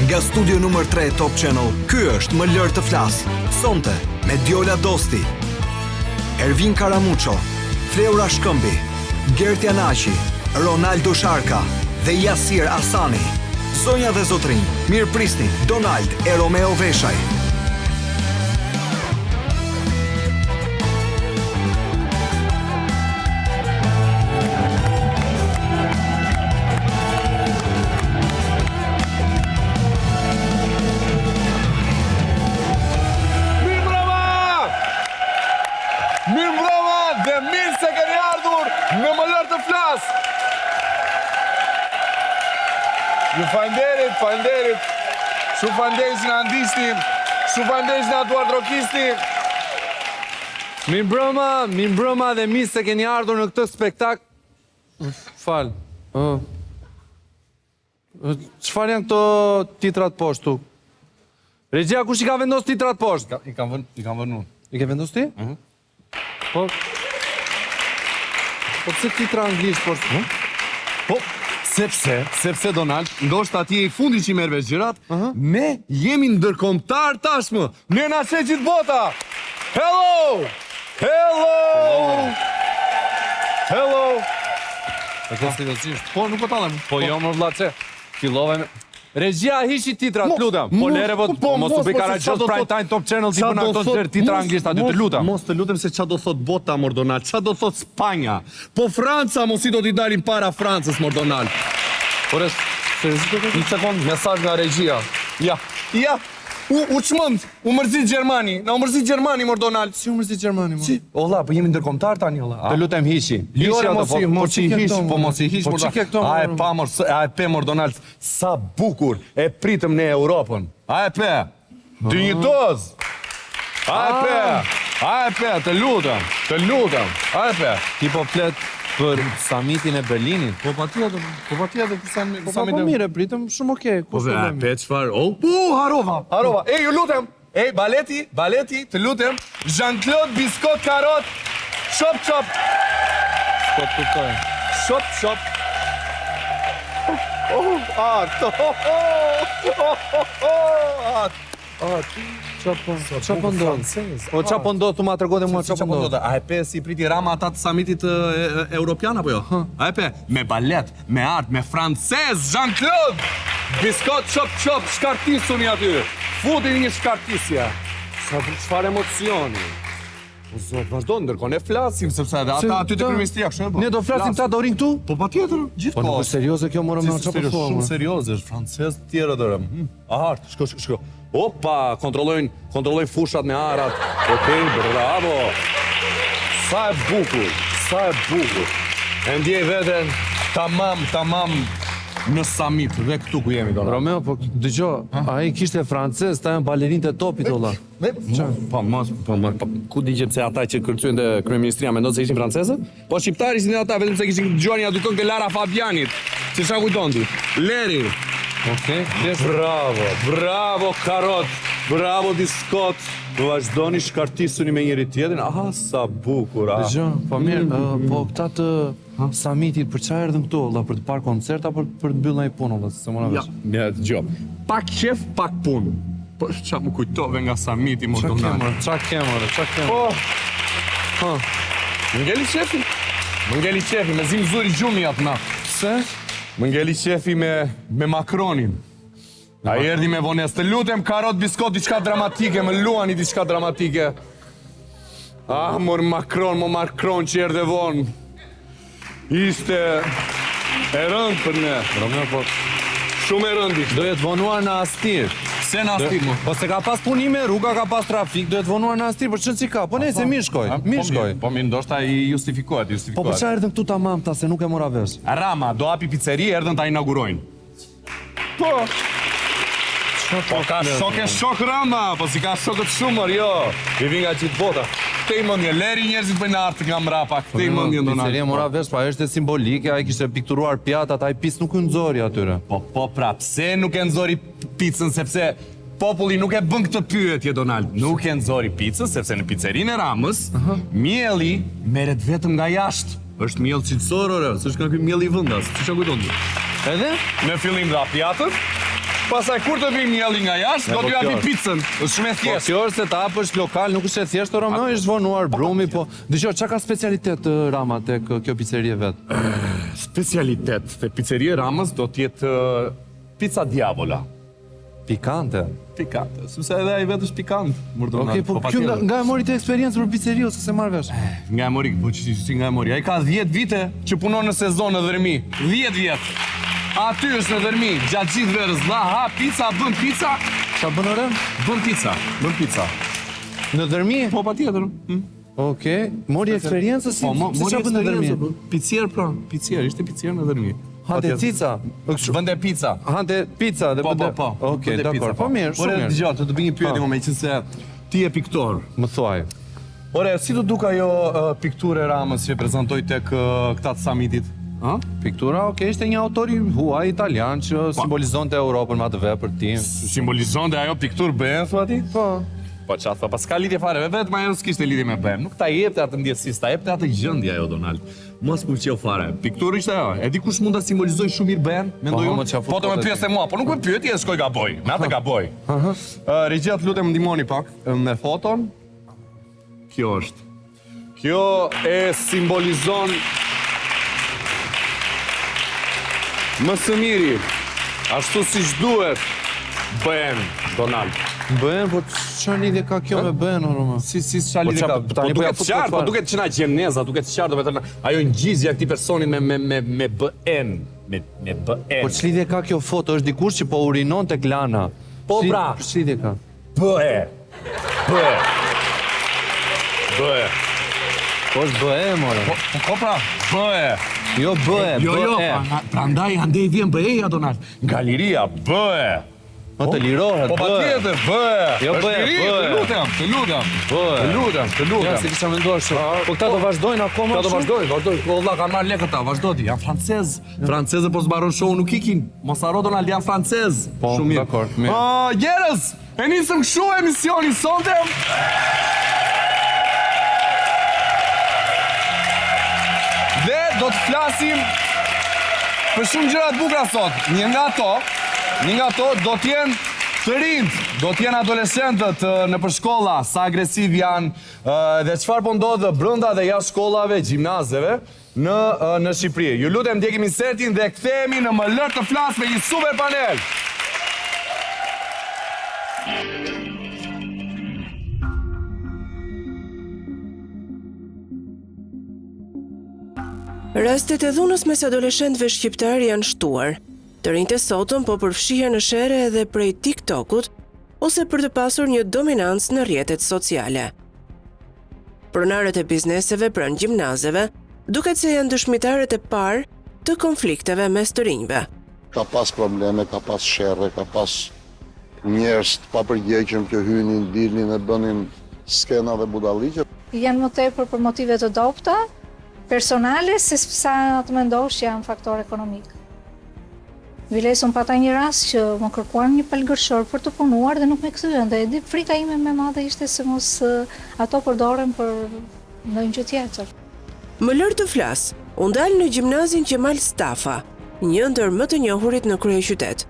Nga studio numër 3 Top Channel, ky është Më lër të flas. Sonte me Diola Dosti, Ervin Karamuço, Fleura Shkëmbi, Gert Janaqi, Ronaldo Sharka dhe Jasir Asani. Zonja dhe zotërinj, mirëprisni Donald e Romeo Veshaj. Mirëmbrëma! Mirëmbrëma dhe mirë se keni ardhur në Më lër të flas! Ju faleminderit, faleminderit. Shumë faleminderit që na ndiqni. Shumë faleminderit që na duartrokisni. Mirëmbrëma, mirëmbrëma dhe mirë se keni ardhur në këtë spektakl. Fal. Ë. Çfarë janë këto titrat poshtë këtu? Regjia kush i ka vendosur titrat poshtë? I kam vënë, i kam vënë unë. I ke vendosur ti? Mhm. Po. Po pse titra anglisht poshtë? Hm? Po, sepse, sepse Donald, ndoshta ti je i fundit që i merr vesh gjërat, uh -huh. ne jemi ndërkombëtar tashmë. Ne na sheh gjithë bota. Hello! Hello! Hello! E ke seriozisht? Po, nuk po tallem. Po jo mor vlla pse? Fillove me Regjia hiqi titrat, të lutem. Po lere po, po mos u bëj karagjoz prime time top channel ti po na këto nxjerr titra anglisht aty, të lutem. Mos të lutem se ça do thot bota mor Donald, ça do thot Spanja. Po Franca mos i do t'i dalim para Francës mor Donald. Ore, seriozisht do të Një sekond, mesazh nga regjia. Ja, ja. U u çmend, u mërzit gjermani, na u mërzit gjermani mor Donald. Si u mërzit gjermani mor? Si? O vlla, po jemi ndërkombëtar tani o vlla. Të lutem hiqi. Jo, Hiqi ato mos po. i, mos Po i ç'i ke hiq, këto, po mor? mos i hiq, Po mor ç'i ke këto, A e mor? pa mor, a e pe mor Donald, sa bukur e pritëm ne Europën. A e pe? Dinjitoz. A e pe? A e pe? Të lutem, të lutem. A e pe? Ti po flet për samitin e Berlinit. Po patjetër, po patjetër për sami, Po po mirë, e pritëm shumë okay, Po kush dhe, a problemi? pe çfarë? Oh, po, harova, harova. Ej, ju lutem. Ej, baleti, baleti, të lutem. Jean-Claude Biskot Karot. Chop chop. Po të kuptoj. Chop chop. Oh, ah, këto. Oh, oh, oh, oh, ah. Ça po, ça po ndodh? Po ça po ndodh, tu ma tregon dhe mua ça po ndodh. A e pe si priti Rama ata të samitit e, e, europian apo jo? A e pe? Me balet, me art, me francez, Jean-Claude! Biskot chop chop, shkartisuni aty. Futini një shkartisje. Sa çfarë emocioni. O zot, vazhdo ndërkohë ne flasim sepse edhe ata aty te kryeministria kështu e bën. Ne do flasim ta do rinë këtu? Po patjetër, gjithë Po nuk është serioze kjo more më Si, ça po serioz, thua? Shumë more? serioze, është francez të tjerë atë. Hm, Art, shko, shko, shko. Opa, kontrollojnë, kontrollojnë fushat me arat. Okej, bravo. Sa e bukur, sa e bukur. E ndjej veten tamam, tamam në samit dhe këtu ku jemi Donald. Romeo, po dëgjo, ai kishte francez, ta janë balerinët e topit olla. Po mos, po mos, po ku di që pse ata që kërcyen te kryeministria mendon se ishin francezë? Po shqiptarë ishin ata vetëm se kishin dëgjuar një dy këngë të Lara Fabianit. Si çfarë kujton ti? Leri. Okej, okay, Bravo, bravo Karot, bravo Biskot. Vazhdoni shkartisuni me njëri tjetrin. Aha, sa bukur. Ah. Dëgjo, po mirë, ë, po këta të samitit për çfarë erdhën këtu olla, për të parë koncert apo për të mbyllur ndonjë punë olla, se mora Ja, vesh. ja, dëgjo. Pak qef, pak punë. Po ça më kujtove nga samiti mor Ça ke Donald. more, ça ke more, ça ke Po, more? Ha, më ngeli qefi. Më ngeli qefi, mezi më zuri gjumi atë natë. pse? Më ngeli qefi me, me Macronin. Ai erdhi me vonesë. Të lutem, karot, biskot, diçka dramatike, më luani diçka dramatike. Ah, mor Macron, mo Macron që erdhe vonë. Ishte e rëndë për ne. Romeo, po Shumë e rëndë ishte. do jetë vonuar në Astir. Pse në Astir, mo? Po se ka pas punime, rruga ka pas trafik, do jetë vonuar në Astir, për ç'rëndësi ka? Po nejse mirë shkoi, mirë Po shkoi. mirë, po mirë, ndoshta i justifikohet, Po justifikohet. për çfarë erdhën këtu tamam ta se nuk e mora vesh. Rama do hapi piceri, erdhën ta inaugurojnë. Po. Po ka shok e shok Rama, po si ka shokët shumë, mor, jo. I vin nga gjithë bota. Këtej mendje, leri njerëzit bëjnë art nga mbrapa, këtej mendje Donald. Piceria mora vesh, po ajo ishte simbolike, ai kishte pikturuar pjatat, ai picë nuk u nxori atyre. Po, po, pra, pse nuk e nxori picën, sepse populli nuk e bën këtë pyetje, Donald. Nuk e nxori picën, sepse në picerinë e Ramës, mielli merret vetëm nga jashtë. Është miell cilësor, ore, s'është nga ky mielli vendas, si çka kujton ti? Edhe? Në fillim dha pjatët. Pastaj kur të vijë mielli nga jashtë, do po t'ju kjo japi është. picën. Është shumë e Po thjeshtë. kjo është se ta hapësh lokal, nuk është e thjeshtë, Romeo, është vonuar brumi, po. Dëgjo, çka ka specialitet Rama tek kjo picerie vet? Specialitet te piceria e Ramës do të jetë pizza diavola. Pikante. Pikante, sepse edhe ai vetë është pikant, Murdonald. Okej, po kjo nga, nga e mori të eksperiencë për piceri ose s'e marr vesh? Nga e mori, po si, si nga e mori? Ai ka 10 vite që punon në sezon në Dhërmi. 10 vjet. Aty është në Dhërmi, gjatë gjithë verës, vlla, ha pizza, bën pizza, Çfarë bën ore? bën pizza, bën pizza. Në Dhërmi? Po patjetër. Hm. Okej, mori eksperiencë si Po, mo, si mori çfarë bën në Dhërmi? eksperiencë, po. Picier pra, picier, ishte picier në Dhërmi. Hante cica. Bënte pizza. Hante pizza dhe Po, po, bënte. po. Okej, Bënte pizza, dakor. Po mirë, shumë Ore, mirë. dëgjo, të të bëj një pyetje, më meqense ti je piktor. Më thuaj. Ore, si t'u duk ajo uh, pikturë e Ramës që prezantoi tek uh, këta të samitit? Ë? Piktura, okej, ishte një autor i huaj italian që simbolizonte Europën me atë vepër të tij. Simbolizonte ajo pikturë BE-n, thua ti? Po. Po ça thua, pas ka lidhje fare, vetëm ajo s'kishte lidhje me BE-n. Nuk ta jepte atë ndjesi, s'ta jepte atë gjendje ajo Donald. Mos më pëlqeu fare. Pikturë ishte ajo. E di kush mund ta simbolizojë shumë mirë BE-n? Mendoj Po, unë. mo, ça fut Po të më kote pyeste ti. mua, po nuk më pyeti e shkoj gaboj. Me atë gaboj. Ë, Regjia, të lutem ndihmoni pak me foton. Kjo është. Kjo e simbolizon më së miri, ashtu siç duhet, BE-n, Donald. BE-n, po çfarë lidhje ka kjo me BE-n, o Roma? Si si çfarë Po lidhje qa- ka? tani Po po ja duket fut qartë, kot po fare. duket që na gjeneza, duket qartë, domethënë ajo ngjizja e këtij personi me me me me BE-n, me me BE-n. Po ç'lidhje ka kjo foto? Është dikush që po urinon tek Lana. Po, Ç'li- pra. Ç'lidhje ka? BE. BE. BE. Po është BE, more. Po po ko pra, BE. Jo BE, Jo, jo, BE. pra- prandaj andej vjen BE-ja Donald. Nga liria BE. Po të lirohet, Po BE. patjetër, BE. Jo, Është BE, liri, BE. Të lutem, të lutem. BE. Të lutem, të Ja, lutem. se kisha menduar shumë. Po këta do vazhdojnë akoma Këta do shumë? vazhdojnë, vazhdojnë. Po valla kanë marrë lekë ata, vazhdo ti. Janë francez. Francezë po zbaron show nuk ikin. Mos harro Donald, janë francez. Po, Shumë mirë. dakor, mirë. Ë, njerëz, e nisëm kështu emisionin sonte. Dhe do të flasim për shumë gjëra të bukura sot. Një nga ato, një nga ato do të jenë të rinjt, do të jenë adoleshentët nëpër shkolla, sa agresiv janë dhe çfarë po ndodh brenda dhe jashtë shkollave, gjimnazeve në në Shqipëri. Ju lutem ndjekim insertin dhe kthehemi në Më lër të flas me një super panel. Rastet e dhunës mes adoleshentëve shqiptarë janë shtuar. Të rinjtë e sotëm po përfshihen në sherre edhe prej TikTok-ut ose për të pasur një dominancë në rrjetet sociale. Pronarët e bizneseve pranë gjimnazeve duket se janë dëshmitarët e parë të konflikteve mes të rinjve. Ka pas probleme, ka pas sherre, ka pas njerëz të papërgjegjshëm që hynin, dilnin e bënin skena dhe budalliqe. Janë më tepër për motive të dobëta, personale, se sa të mendosh që janë faktor ekonomik. Biles unë pata një rast që më kërkuan një palë gërshërë për të punuar dhe nuk me kthyen dhe e di frika ime më e madhe ishte se mos ato përdoren për ndonjë gjë tjetër. Më lër të flas, u ndal në gjimnazin Qemal Stafa, një ndër më të njohurit në kryeqytet.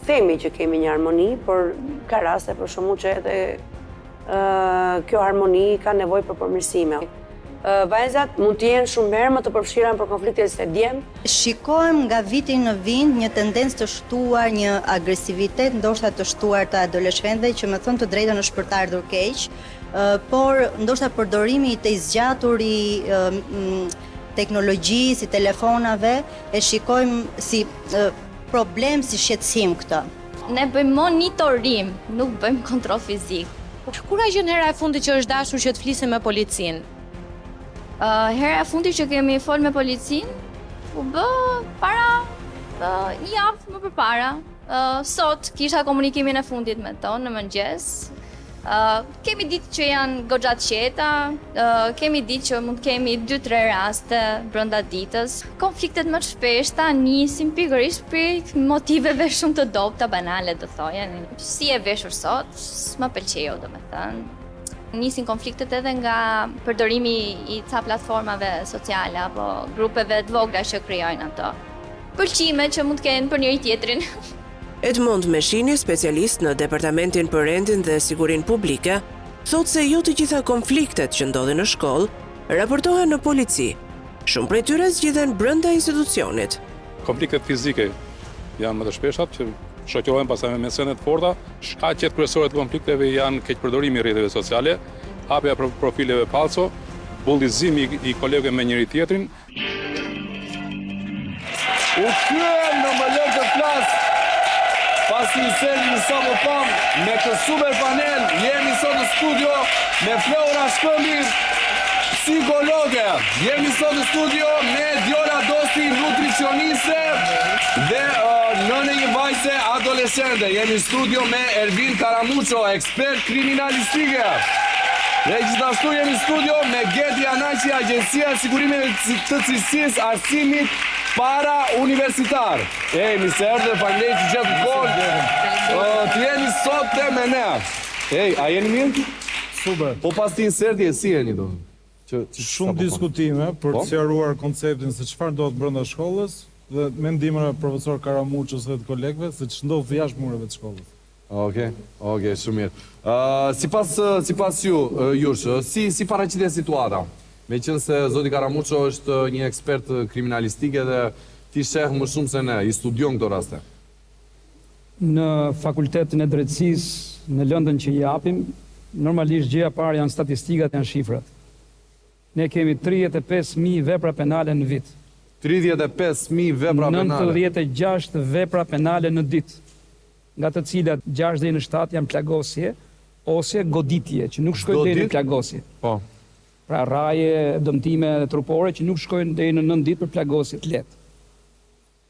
Themi që kemi një harmoni, por ka raste për shembull që edhe kjo harmoni ka nevojë për përmirësime. Vajzat mund të jenë shumë herë më të përfshira për konflikte se djem. Shikojmë nga viti në vit një tendencë të shtuar, një agresivitet ndoshta të shtuar të adoleshentëve që me thënë të drejtën është për të ardhur keq, por ndoshta përdorimi i tejzgjatur i teknologjisë, i telefonave, e shikojmë si problem, si shqetësim këtë. Ne bëjmë monitorim, nuk bëjmë kontroll fizik. Kur ka qenë hera e fundit që është dashur që të flisim me policinë? Hera e fundit që kemi fol me policinë u bë para një javë më përpara. Sot kisha komunikimin e fundit me to në mëngjes. Kemi ditë që janë goxha të qeta, kemi ditë që mund të kemi 2-3 raste brenda ditës. Konfliktet më të shpeshta nisin pikërisht prej motiveve shumë të dobëta, banale do thoja. Si e veshur sot, s'më pëlqeu domethënë. Nisin konfliktet edhe nga përdorimi i ca platformave sociale apo grupeve të vogla që krijojnë ato. Pëlqime që mund të kenë për njëri tjetrin. Edmond Meshini, specialist në Departamentin për Rendin dhe Sigurinë Publike, thotë se jo të gjitha konfliktet që ndodhin në shkollë raportohen në polici. Shumë prej tyre zgjidhen brenda institucionit. Konfliktet fizike janë më të shpeshtat që shoqërohen pastaj me sende të forta. Shkaqet kryesore të konflikteve janë keqpërdorimi i rrjeteve sociale, hapja e profileve falso, bullizimi i kolegëve me njëri-tjetrin. U kthyem në Më lër të flas Pasi i seli një sa më pam Me këtë super panel Jemi sot në studio Me Fleura Shkëmbin Psikologe Jemi sot në studio Me Diola Dosti Nutricioniste Dhe uh, nënë e një vajze adoleshente Jemi në studio me Ervin Karamuço Ekspert kriminalistike. Dhe gjithashtu jemi në studio me Geti Janaqi, Agjencia e Sigurimeve të Cilësisë Arsimit Parauniversitar. Ej, mirë se erdhe, faleminderit që gjetët kohë. Të jeni sot te me ne. Ej, a jeni mirë? Super. Po pas këtij inserti, si jeni do? Që, që Shumë diskutime për të po? sqaruar konceptin se çfarë ndodh brenda shkollës dhe me ndihmën e profesor Karamuços dhe të kolegëve se ç'ndodh jashtë mureve të shkollës. Okej, okej, shumë mirë. Ë, sipas sipas ju, jush, si si paraqitet situata? Meqenëse zoti Karamuço është një ekspert kriminalistike dhe ti sheh më shumë se ne, i studion këto raste. Në Fakultetin e Drejtësisë, në lëndën që japim, normalisht gjëja e parë janë statistikat, janë shifrat. Ne kemi 35.000 vepra penale në vit. 35.000 vepra penale. 96 vepra penale në ditë, nga të cilat 6 deri në 7 janë plagosje ose goditje që nuk shkojnë deri në plagosje. Po. Pra rrahje, dëmtime trupore që nuk shkojnë deri në 9 ditë për plagosje të lehtë.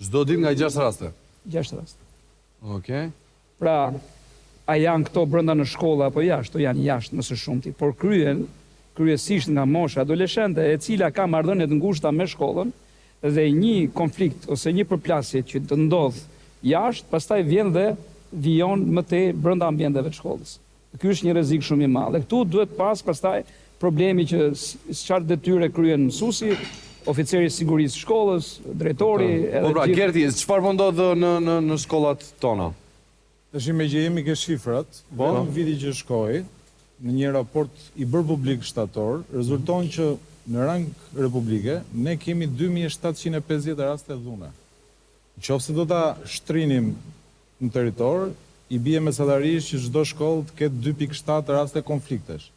Çdo ditë nga 6 raste. 6 raste. Okej. Pra, a janë këto brenda në shkolla apo jashtë? Këto janë jashtë më së shumti, por kryhen kryesisht nga mosha adoleshente, e cila ka marrëdhënie të ngushta me shkollën dhe një konflikt ose një përplasje që të ndodh jashtë, pastaj vjen dhe vijon më tej brenda ambienteve të shkollës. Ky është një rrezik shumë i madh. Dhe këtu duhet pas pastaj problemi që çfarë detyre kryen mësuesi, oficeri i sigurisë së shkollës, drejtori edhe Po pra, Gerti, çfarë po ndodh në në në shkollat tona? Tashi meqë jemi ke shifrat, po? vetëm viti që shkoi, në një raport i bërë publik shtator, rezulton që në rang republike ne kemi 2750 raste dhune. Në qoftë se do ta shtrinim në territor, i bie mesatarisht që çdo shkollë të ketë 2.7 raste konfliktesh.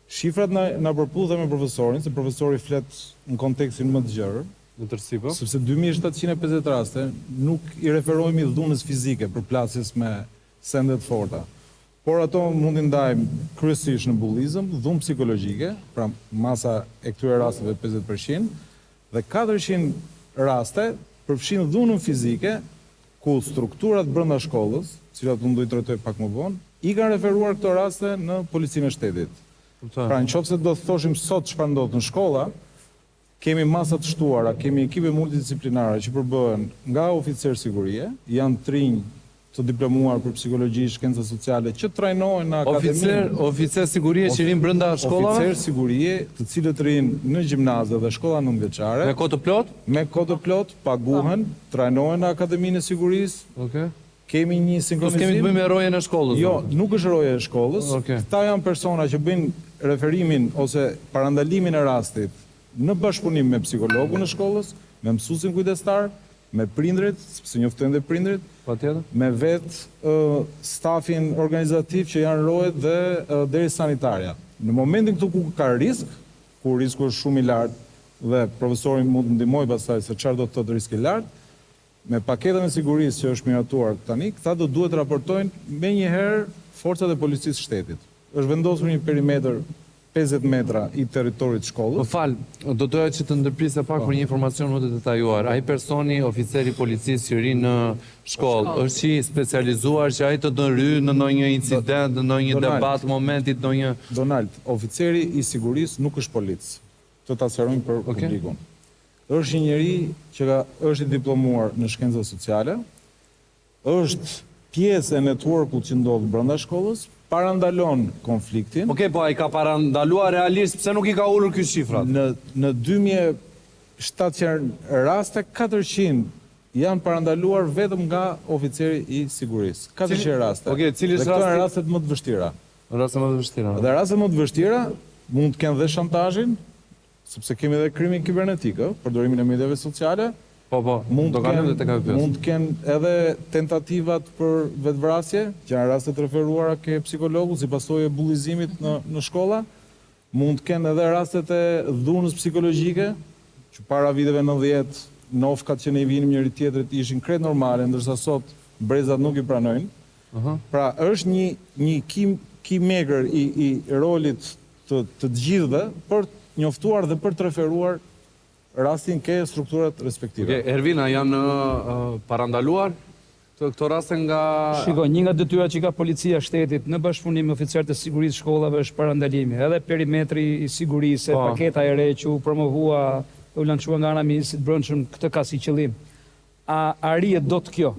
Shifrat na na përputhen me profesorin, se profesori flet në kontekstin më të gjerë. Në tërësi, po. Sepse 2750 raste nuk i referohemi dhunës fizike, përplasjes me sende të forta. Por ato mund t'i ndajmë kryesisht në bullizëm, dhunë psikologjike, pra masa e këtyre rasteve 50%, dhe 400 raste përfshijnë dhunën fizike, ku strukturat brenda shkollës, të cilat unë do i trajtoj pak më vonë, i kanë referuar këto raste në Policinë e Shtetit. Pra në qoftë se do të thoshim sot çfarë ndodh në shkolla, kemi masa të shtuara, kemi ekipe multidisiplinare që përbëhen nga oficerë sigurie, janë të rinj të diplomuar për psikologji, shkenca sociale që trajnohen në akademinë. Oficer, oficer sigurie që rrinë brenda shkollave? Oficer sigurie, të cilët rrinë në gjimnaze dhe shkolla nëntëvjeçare. Me kohë të plotë? Me kohë të plotë, paguhen, trajnohen në Akademinë e Sigurisë. Okej. Kemi një sinkronizim. S'kemi të bëjmë me rojen e shkollës. Jo, nuk është roje e shkollës. Okej. Këta janë persona që bëjnë referimin ose parandalimin e rastit në bashkëpunim me psikologun e shkollës, me mësuesin kujdestar, me prindërit, sepse njoftojnë dhe prindërit, Patjetër. me vetë stafin organizativ që janë rojet dhe deri sanitarja. Në momentin këtu ku ka risk, ku risku është shumë i lartë dhe profesori mund të ndihmojë pastaj se çfarë do të thotë risk i lartë, me paketën e sigurisë që është miratuar tani, këta do duhet të raportojnë menjëherë forcat e policisë së shtetit. Është vendosur një perimetër 50 metra i territorit të shkollës. Më fal, do doja që të ndërprisja pak për një informacion më të detajuar. Ai personi, oficeri i policisë që rri në shkollë, është i specializuar që ai të ndërhyjë në ndonjë incident, në ndonjë debat momentit, ndonjë Donald, oficeri i sigurisë nuk është polic. Të ta sqarojmë për publikun. Është një njeri që ka është i diplomuar në shkenca sociale, është pjesë e networkut që ndodh brenda shkollës, parandalon konfliktin. Okej, po ai ka parandaluar realisht, pse nuk i ka ulur ky shifrat? Në në 2700 raste, 400. janë parandaluar vetëm nga oficeri i sigurisë. 400 raste. Okej, cili është rasti? Dhe këto janë rastet më të vështira. Rastet më të vështira. Dhe rastet më të vështira mund të kenë dhe shantazhin, sepse kemi edhe krimin kibernetik, ë, përdorimin e mediave sociale. Po, po, mund do kalojmë dhe tek ajo pjesë. Mund të kenë edhe tentativat për vetëvrasje, që janë raste të referuara ke psikologu si pasojë e bullizimit në në shkolla. Mund të kenë edhe rastet e dhunës psikologjike, që para viteve 90, nofkat që ne i vinim njëri tjetrit ishin krejt normale, ndërsa sot brezat nuk i pranojnë. Pra, është një një kim kimegër i i rolit të të të gjithëve për të njoftuar dhe për të referuar rastin ke strukturat respektive. Okej, Ervin, a janë parandaluar këto raste nga Shiko, një nga detyrat që ka Policia e Shtetit në bashkëpunim me oficerët e sigurisë së shkollave është parandalimi. Edhe perimetri i sigurisë, Po. paketa e re që u promovua, u lançua nga ana e Ministrit të Brendshëm, këtë ka si qëllim. A arrihet dot kjo?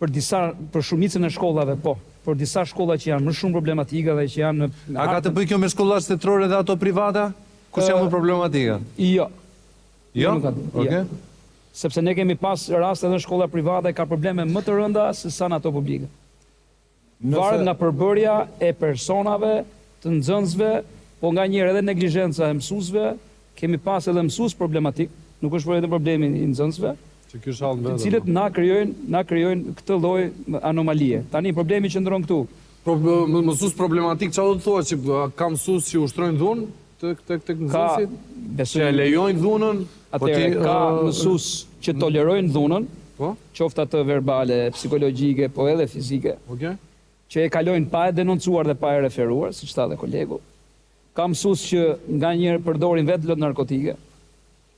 Për disa, për shumicën e shkollave po. Për disa shkolla që janë më shumë problematike dhe që janë në A ka të bëjë kjo me shkollat shtetërore dhe ato private? Kush janë më problematike? Jo. Jo? Nuk ka të bëjë. Okej. Jo. Sepse ne kemi pas raste edhe në shkolla private ka probleme më të rënda se sa në ato publike. Varet nga përbërja e personave, të nxënësve, po nganjëherë edhe neglizhenca e mësuesve, kemi pas edhe mësues problematik, nuk është vetëm problemi i nxënësve, Që ky është hall të vetëm. cilët na krijojnë na krijojnë këtë lloj anomalie. Tani problemi qëndron këtu. Po mësues problematik, çfarë do të thuash që ka mësues që ushtrojnë dhunë tek tek tek nxënësit? Besoj Që e lejojnë dhunën? Po ti Atëherë ka ë, mësues që tolerojnë dhunën, Po? qoftë atë verbale, psikologjike, po edhe fizike. Okej. Që e kalojnë pa e denoncuar dhe pa e referuar, siç tha dhe kolegu. Ka mësues që nganjëherë përdorin vetë lëndë narkotike.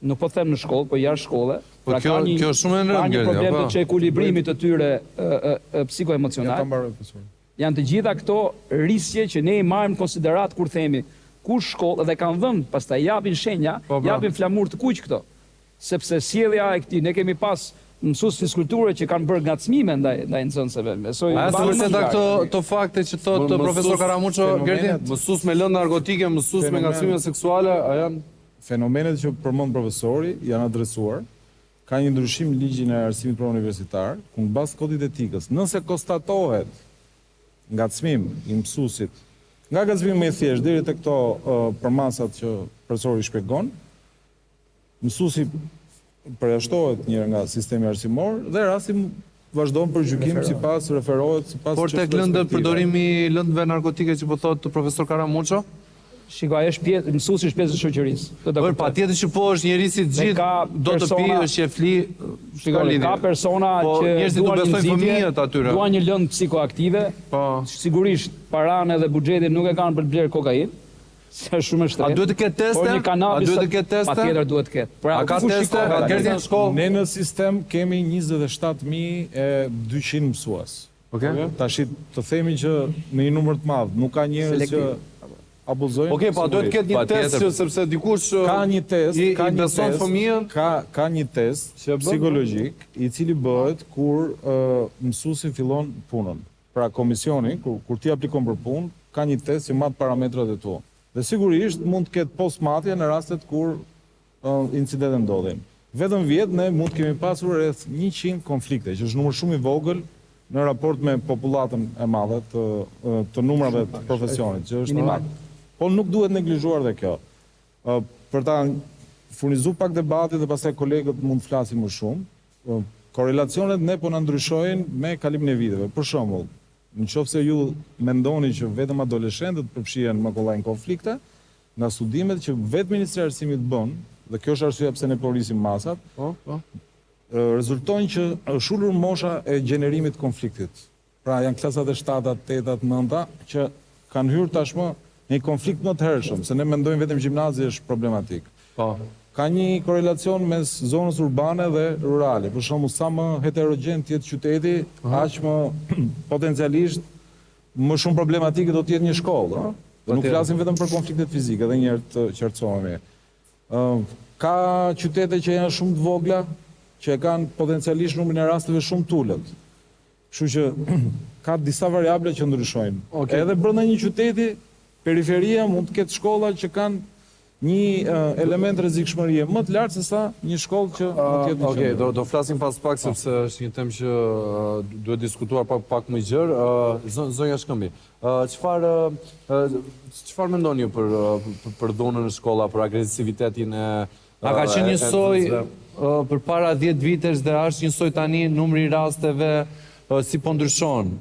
Nuk po them në shkollë, po jashtë shkolle. Po Pra kjo ka një kjo është shumë e ka rëndë, një Gerti, problem apo? të çekuilibrimit të tyre ë, ë, ë, psikoemocional. Ja ta mbaroj profesor. Janë të gjitha këto risqe që ne i marrim në konsideratë kur themi kush shkollë dhe kanë dhënë, pastaj japin shenja, Po, pra. japin flamur të kuq këto. Sepse sjellja e këtij, ne kemi pas mësues fiskulture që kanë bërë ngacmime ndaj ndaj nxënësve. Besoj A janë të mbanë vërteta mend. këto këto fakte që thotë profesor Karamuço, Gerti? Mësues me lëndë narkotike, mësues me ngacmime seksuale, a janë Fenomenet që përmend profesori janë adresuar. Ka një ndryshim në ligjin e arsimit parauniversitar, ku në bazë të kodit etikës, nëse konstatohet ngacmim i mësuesit, nga ngacmimi më i thjeshtë deri te këto uh, përmasat që profesori shpjegon, mësuesi përjashtohet njëherë nga sistemi arsimor dhe rasti vazhdon për gjykim sipas referohet sipas Por tek çështjeve lëndë respektive. përdorimi i lëndëve narkotike që po thotë profesor Karamuço? Shiko, ai është pjesë, mësuesi është pjesë e shoqërisë. Do ta Por kuptoj. patjetër që po është njeri si të Dhe gjithë, ka do të pi, persona- është qefli, Shiko, s'ka lidhje. ka persona Po, që njerëzit u duan një besojnë nxitje, fëmijët atyre. Duan një lëndë psikoaktive. Po. Sigurisht paranë dhe buxhetin nuk e kanë për të blerë kokainë, se është shumë e shtrenjtë. A duhet të ketë teste? Por një kanabis A duhet të ketë teste? Patjetër duhet të ketë. Pra, A ka ku teste? shikohet A tani? Gerti në shkollë? Ne në sistem kemi 27200 mësues. Okej. Tashi të themi që në një numër të madh nuk ka njerëz që Selektiv. abuzojnë. Okej, po a duhet të ketë një Patjetër. test që sepse dikush ka një test, i, ka i një beson test, fëmijën, ka ka një test Që e bën, psikologjik i cili bëhet kur ë, mësuesi fillon punën. Pra komisioni kur kur ti aplikon për punë, ka një test që mat parametrat e tu. Dhe sigurisht mund të ketë postmatje në rastet kur ë, incidente ndodhin. Vetëm vjet ne mund të kemi pasur rreth 100 konflikte, që është numër shumë i vogël në raport me popullatën e madhe të ë, të numrave të profesionit, që është Minimal. Po nuk duhet neglizhuar dhe kjo. Ë, për ta furnizuar pak debatin dhe pastaj kolegët mund të flasin më shumë. ë, Korrelacionet ne po na ndryshojnë me kalimin e viteve. Për shembull, në qoftë se ju mendoni që vetëm adoleshentët përfshihen më kollaj në konflikte, nga studimet që vetë Ministria e Arsimit bën, dhe kjo është arsyeja pse ne po rrisim masat, Po, po. ë, rezultojnë që është ulur mosha e gjenerimit të konfliktit. Pra janë klasat e 7-ta, 8-ta, 9-ta që kanë hyrë tashmë në një konflikt më të hershëm, se ne mendojmë vetëm gjimnazi është problematik. Po. Ka një korrelacion mes zonës urbane dhe rurale. Për shembull, sa më heterogjen të jetë qyteti, aq më potencialisht më shumë problematike do të jetë një shkollë, ëh. Dhe nuk Patjetër. flasim vetëm për konfliktet fizike, edhe një herë të qartësohemi. Ë, ka qytete që janë shumë të vogla, që e kanë potencialisht numrin e rasteve shumë të ulët. Kështu që ka disa variable që ndryshojnë. Okej. Edhe brenda një qyteti, periferia mund të ketë shkolla që kanë Një element rrezikshmërie më të lartë se sa një shkollë që mund të jetë në qendër. Okej, do do flasim pas pak po. sepse është një temë që duhet diskutuar pak pak më gjerë. Zonja Shkëmbi, çfarë çfarë mendoni ju për për dhunën në shkolla, për agresivitetin e A ka qenë njësoj përpara 10 vitesh dhe a është njësoj tani numri i rasteve si po ndryshon?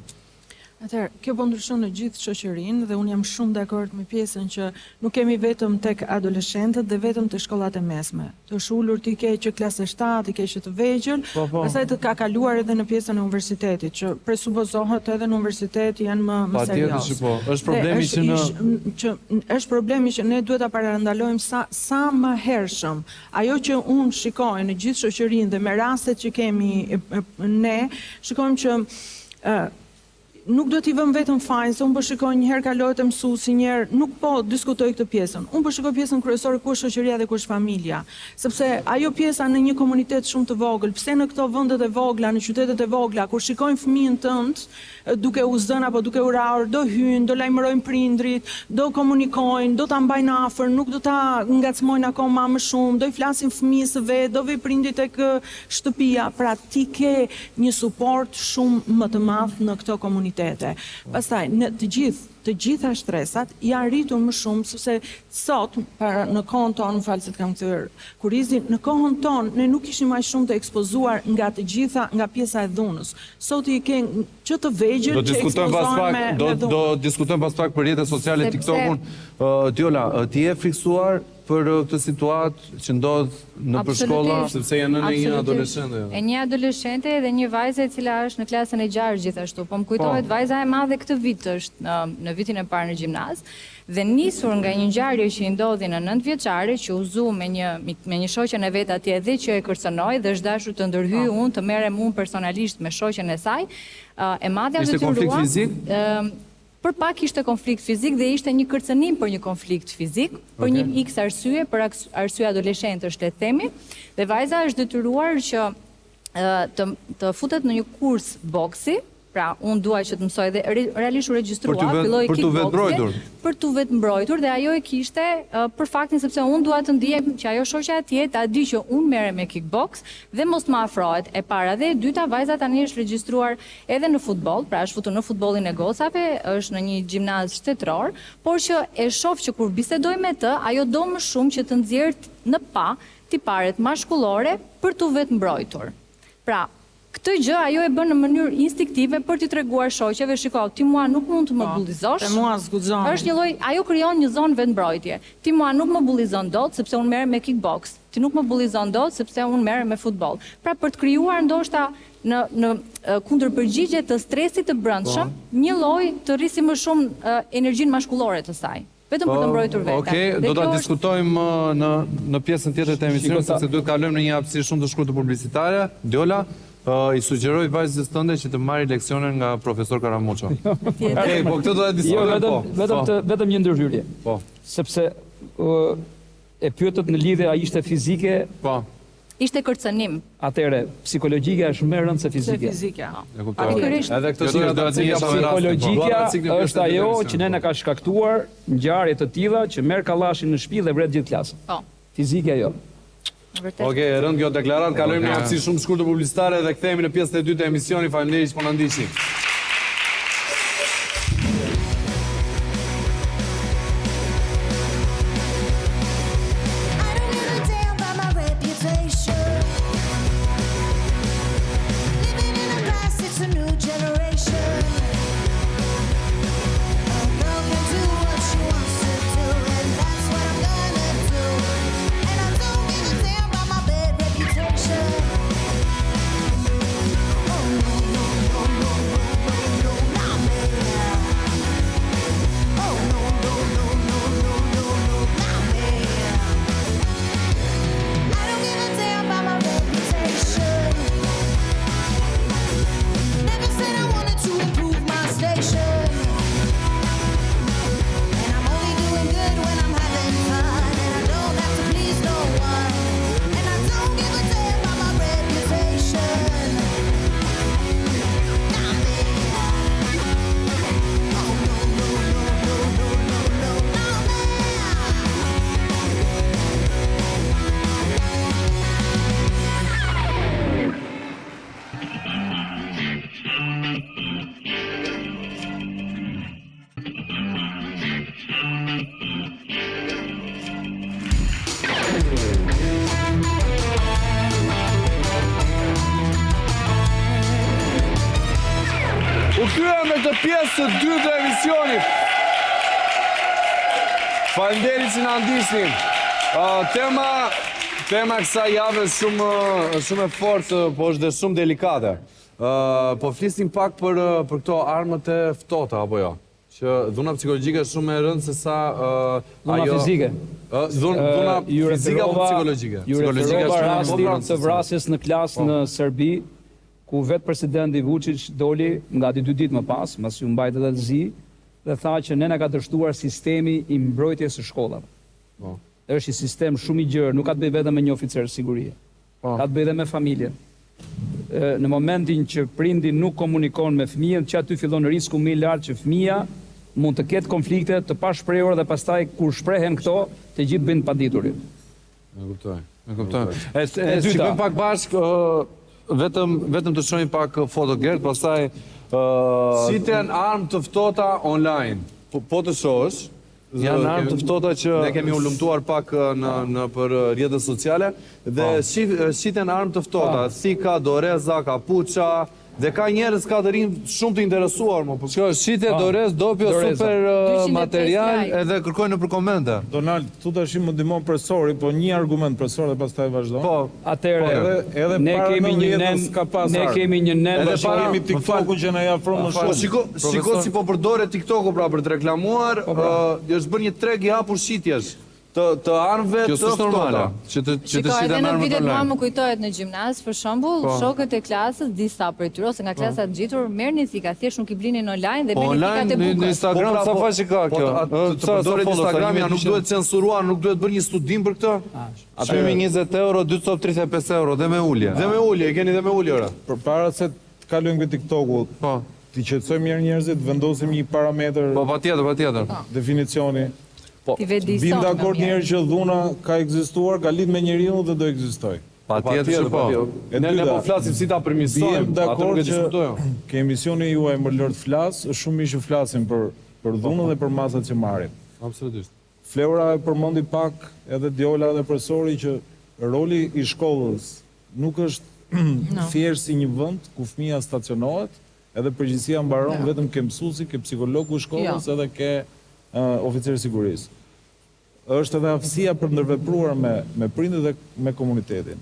Atëherë, kjo po ndryshon në gjithë shoqërinë dhe unë jam shumë dakord me pjesën që nuk kemi vetëm tek adoleshentët dhe vetëm te shkollat e mesme. Të është ulur ti ke që klasa e shtatë, i ke që të vegjël, po, po. pastaj të ka kaluar edhe në pjesën e universitetit, që presupozohet edhe në universitet janë më më serioz. Patjetër që po. Është problemi që në që është problemi që ne duhet ta parandalojmë sa sa më hershëm. Ajo që unë shikoj në gjithë shoqërinë dhe me rastet që kemi ne, shikojmë që Nuk duhet t'i vëmë vetëm fajin, se unë po shikoj një herë kalohet te mësuesi, një herë nuk po diskutoj këtë pjesën. Unë po shikoj pjesën kryesore ku është shoqëria dhe ku është familja. Sepse ajo pjesa në një komunitet shumë të vogël, pse në këto vendet e vogla, në qytetet e vogla, kur shikojnë fëmijën tënd duke u zënë apo duke u rrahur, do hyjnë, do lajmërojnë prindërit, do komunikojnë, do ta mbajnë afër, nuk do ta ngacmojnë akoma më shumë, do i flasin fëmijës së vet, do vejë prindi tek shtëpia. Pra ti ke një suport shumë më të madh në këto komunitete. Pastaj, në të gjithë, të gjitha shtresat janë rritur më shumë sepse sot, para në kohën tonë, më fal se të kam kthyer kurrizin, në kohën tonë ne nuk ishim aq shumë të ekspozuar nga të gjitha, nga pjesa e dhunës. Sot i ke që të vegjël Do që diskutojmë pas ekspozohen pak, me do me do dhunën. diskutojmë pas pak për rrjetet sociale, Sepse TikTokun. Ë Diola, ti je frikësuar për këtë situatë që ndodh nëpër shkolla, sepse je nënë e një adoleshente. E një adoleshente dhe një vajze e cila është në klasën e gjashtë gjithashtu. Po më kujtohet po. vajza e madhe këtë vit është në në vitin e parë në gjimnaz dhe nisur nga një ngjarje që i ndodhi në 9 vjeçare që u zu me një me një shoqen e vet atje dhe që e kërcënoi dhe është dashur të ndërhyj po. unë të merrem unë personalisht me shoqen e saj, e madhja u detyrua. Ishte konflikt fizik? Për pak ishte konflikt fizik dhe ishte një kërcënim për një konflikt fizik, për një iks arsye, për arsye adoleshentësh le të themi, dhe vajza është detyruar që të të futet në një kurs boksi, pra unë dua që të mësoj dhe realisht u regjistrua, filloi për t'u vetëmbrojtur. Për t'u vetëmbrojtur dhe ajo e kishte për faktin sepse unë dua të ndihem që ajo shoqja atje ta di që unë merrem me kickbox dhe mos të më afrohet. E para dhe e dyta, vajza tani është regjistruar Edhe në futboll, pra është futur në futbollin e gocave, është në një gjimnaz shtetëror, por që e shoh që kur bisedoj me të, ajo do më shumë që të nxjerrë në pah tiparet mashkullore për t'u vetëmbrojtur. Pra, këtë gjë ajo e bën në mënyrë instiktive për t'i treguar shoqeve, shiko, ti mua nuk mund të më Po, bullizosh. te mua s'guxoni. Është një lloj, ajo krijon një zonë vetëmbrojtje. Ti mua nuk më bullizon dot sepse unë merrem me kickbox. Ti nuk më bullizon dot sepse unë merrem me futboll. Pra për të krijuar ndoshta në në kundërpërgjigje të stresit të brendshëm, po. një lloj të rrisi më shumë energjinë mashkullore të saj, vetëm për të po, mbrojtur veten. Okej, do ta diskutojmë në në pjesën tjetër të emisionit sepse duhet të kalojmë në një hapësirë shumë të shkurtër publicitare. Diola, i sugjeroj vajzës tënde që të marrë leksione nga profesor Karamuço. Okej, po këtë do ta diskutojmë. Jo, vetëm po. vetëm të vetëm një ndërhyrje. Po. Sepse e pyetët në lidhje a ishte fizike? Po. Ishte kërcënim. Atëherë, psikologjikja është më e rëndë se fizikja. Se fizikja. E kuptoj. Pikërisht. Edhe këtë do ta cekë me rastin. Psikologjikja është ajo që ne na ka shkaktuar ngjarje të tilla që merr kallashin në shtëpi dhe vret gjithë klasën. Po. Fizikja jo. Vërtet. Okej, e rëndë kjo deklaratë. Kalojmë në një hapësirë shumë të shkurtër publicitare dhe kthehemi në pjesën e dytë të emisionit. Faleminderit që po na ndiqni. kthyem me këtë pjesë të dytë të emisionit. Faleminderit që na ndiqni. Uh, tema tema kësaj jave është shumë shumë e fortë, po është dhe shumë delikate. Uh, po flisnim pak për për këto armët e ftohta apo jo? Që dhuna psikologjike është shumë më e rëndë se sa uh, dhuna ajo fizike. Ë dhun, dhuna fizike apo psikologjike? Ju Psikologjike është shumë më rastit rëndë të vrasjes në klasë Po. në Serbi, ku vetë presidenti Vučić doli gati dy ditë më pas, mbasi u mbajt edhe zi, dhe tha që ne na ka dështuar sistemi i mbrojtjes së shkollave. Po. Është një sistem shumë i gjerë, nuk ka të bëjë vetëm me një oficer sigurie. Po. Ka të bëjë edhe me familjen. Në momentin që prindi nuk komunikon me fëmijën, që aty fillon risku më i lartë që fëmija mund të ketë konflikte të pashprehura dhe pastaj kur shprehen këto, të gjithë bëjnë të paditurit. E kuptoj. E kuptoj. E, e, E dyta. shikojmë pak bashkë, ë, vetëm vetëm të shohim pak foto Gert, pastaj ë Shiten armë të ftohta online. Po, po të shohësh, Janë armë të ftohta që ne kemi hulumtuar pak në në për rrjetet sociale dhe Po. shiten armë të ftohta, thika, doreza, kapuça dhe ka njerëz ka të rinj shumë të interesuar më. Po Shiko, shite dorez, dopjo, super ë, material edhe kërkojnë nëpër komente. Donald, këtu tash më ndihmon profesori, po një argument profesor dhe pastaj vazhdon. Po, atëherë edhe edhe ne para kemi një 90-ës nen- ka pas ne armë. kemi një nen Edhe bashkë- para kemi TikTokun që na i afron më Po shumë. shiko, shiko si po përdoret TikToku pra për të reklamuar, Po, pra. ë, është bërë një treg i hapur shitjesh të të armëve Kjo të s'është normale, ftohta. që të që të Shiko, edhe shiten në armët vitet mua online. më kujtohet në gjimnaz, për shembull, Po. shokët e klasës, disa prej tyre ose nga klasa të ngjitur, merrnin thika, thjesht nuk i blinin online dhe Po blinin online thikat e në, në bukës. Instagram Po pra, sa po- faqe ka Po kjo? të, Ë, të, të sa- sa përdoret follow, sa Instagrami, a nuk 1200? duhet censuruar, nuk duhet bërë një studim për këtë? Çmimi 20 euro, 2 cop 35 euro dhe me ulje. Dhe me ulje, e keni dhe me ulje ora. Përpara se të kalojmë ke TikToku, po. Ti qetësojmë mirë njerëzit, vendosim një parametër. Po patjetër, patjetër. Definicioni. Po. Ti vetëdijson Bim më dakord mirë. njerëz që dhuna ka ekzistuar, ka lidh me njeriu dhe do ekzistojë. Patjetër që po. E Ne ne dyta, po flasim si ta përmirësojmë, Biem atë nuk dakord e që diskutojmë. ke emisioni juaj më lër të flas, është shumë mirë që flasim për për dhunën dhe për masat që marrim. Absolutisht. Fleura e përmendi pak edhe Diola dhe profesori që roli i shkollës nuk është No. thjesht si një vend ku fëmia stacionohet, edhe përgjegjësia mbaron vetëm ke mësuesi, ke psikologu i shkollës Jo. edhe ke uh, oficeri i sigurisë. Është edhe aftësia për ndërvepruar me me prindët dhe me komunitetin.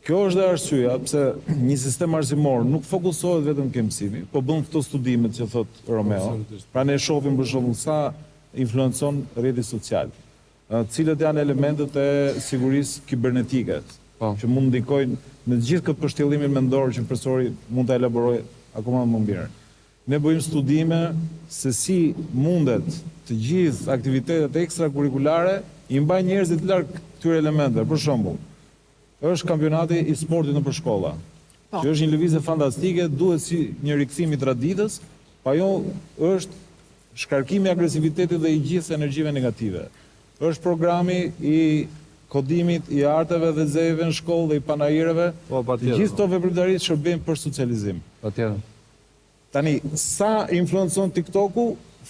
Kjo është dhe arsyeja pse një sistem arsimor nuk fokusohet vetëm ke mësimi, po bën këto studimet që thot Romeo. Absolutisht. Pra ne shohim për shembull sa influencon rrjeti social. Ë, Cilët janë elementët e sigurisë kibernetike që mund ndikojnë në gjithë këtë pështjellimin mendor që profesori mund ta elaborojë akoma më mirë. Ne bëjmë studime se si mundet të gjithë aktivitetet ekstrakurrikulare i mbajnë njerëzit larg këtyre elementeve. Për shembull, është kampionati i sportit nëpër shkolla. Po. Që është një lëvizje fantastike, duhet si një rikthim i traditës, pa jo është shkarkimi i agresivitetit dhe i gjithë energjive negative. Është programi i kodimit i arteve dhe zejeve në shkollë dhe i panaireve. Po, Të patjetër. gjithë këto veprimtari shërbejnë për socializim. Patjetër. Tani, sa influencon TikToku?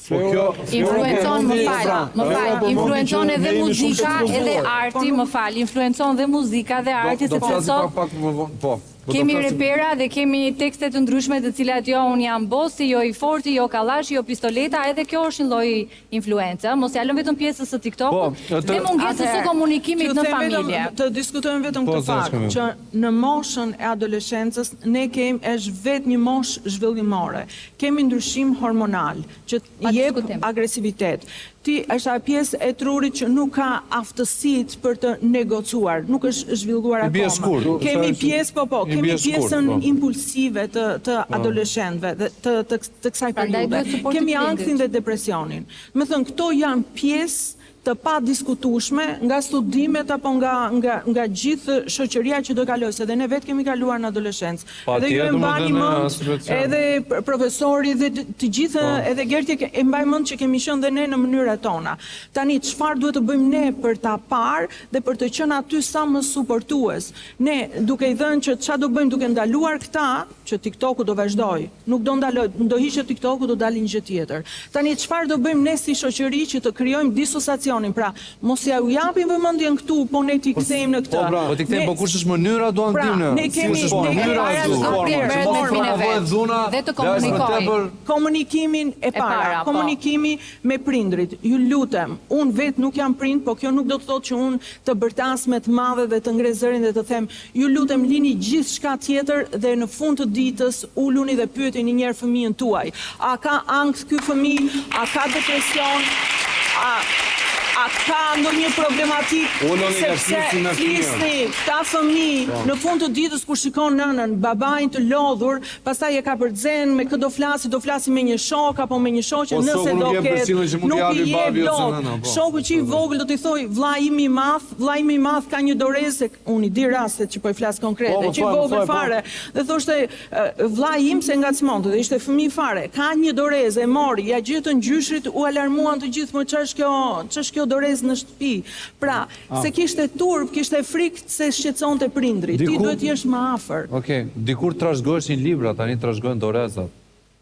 Po kjo- Influencon, më fal, më fal, influencon edhe muzika, edhe arti, më fal, influencon dhe muzika dhe arti, Do sepse flasim sot pak pak më vonë, po. Po do Kemi flasim- repera dhe kemi tekste të ndryshme të cilat jo unë jam bosi, jo i forti, jo kallashi, jo pistoleta, edhe kjo është një lloj influence, ë, mos ja lëm vetëm pjesës së TikTokut Po, të- dhe mungesës së Atëherë, komunikimit t'ju në them vetëm- familje. Të diskutojmë vetëm Po, këtë zonja fakt, Shkëmbi. që në moshën e adoleshencës ne kemi është vetë një moshë zhvillimore. Kemi ndryshim hormonal që Pa jep diskutim. agresivitet. Ti është ajo pjesë e trurit që nuk ka aftësitë për të negocuar, nuk është zhvilluar I bie akoma. shkurt. Kemi Sa është- pjesë, po po, i kemi bie shkurt, pjesën po. impulsive të të adoleshentëve dhe të të, të kësaj Prandaj periudhe. duhet suporti Kemi prindit. ankthin dhe depresionin. Më thënë, këto janë pjesë të padiskutueshme nga studimet apo nga nga nga gjithë shoqëria që do kalojë, se dhe ne vetë kemi kaluar në adoleshencë. Pa Edhe ju e tjetër, mbani më dhe ne mend, asë vetë edhe pr- profesori dhe të- të gjithë, Po. edhe Gerti e mbaj mend që kemi qenë dhe ne në mënyrat tona. Tani çfarë duhet të bëjmë ne për ta parë dhe për të qenë aty sa më suportues? Ne duke i dhënë që çfarë do bëjmë duke ndaluar këta, që TikToku do vazhdoj, nuk do ndaloj, do hiqet TikToku do dalë një gjë tjetër. Tani çfarë do bëjmë ne si shoqëri që të krijojmë disociacione? depresionin. Pra, mos ja u japim vëmendjen këtu, po ne t'i kthejmë në këtë. Po pra, po t'i kthejmë, po kush është mënyra duam pra, të dimë ne? Ne kemi Kush është ne kemi mënyra para du? çdo Forma, herë, që mos forma. promovohet dhuna, Dhe të dhe aq më komunikojë. tepër Komunikimin e para, para, po. komunikimi me prindrit. Ju lutem, unë vetë nuk jam prind, po kjo nuk do të thotë që unë të bërtas me të madhe dhe të ngre zërin dhe të them, ju lutem lini gjithçka tjetër dhe në fund të ditës uluni dhe pyetini një herë fëmijën tuaj. A ka ankth ky fëmijë? A ka depresion? A a ka ndonjë problematikë? Uluni dhe Sepse flisni me fëmijën. flisni, këta fëmijë Po. në fund të ditës kur shikon nënën, babain të lodhur, pastaj e kapërcen me kë do flasi, do flasi me një shok apo me një shoqe, Po, nëse shoku nuk do jep ketë, përcjelljen që mund nuk t'i i japi jep babi ose dot. nëna, po. Shoku që i vogël do t'i thoj, vllai im i madh, vllai im i madh ka një dorezë, se unë i di rastet që po i flas konkrete, Po, më që i thuaj, më vogël thuaj, po. fare, dhe thoshte vllai im se ngacmonte dhe ishte fëmijë fare, ka një dorezë, e mori, ja gjetën gjyshrit, u alarmuan të gjithë, më ç'është kjo, ç'është kjo dorezë në shtëpi. Pra, Ah. se kishte turp, kishte frikë se shqetësonte prindrit. Ti Diku- duhet të jesh më afër. Okej, dikur trashëgoheshin libra, tani trashëgohen dorezat.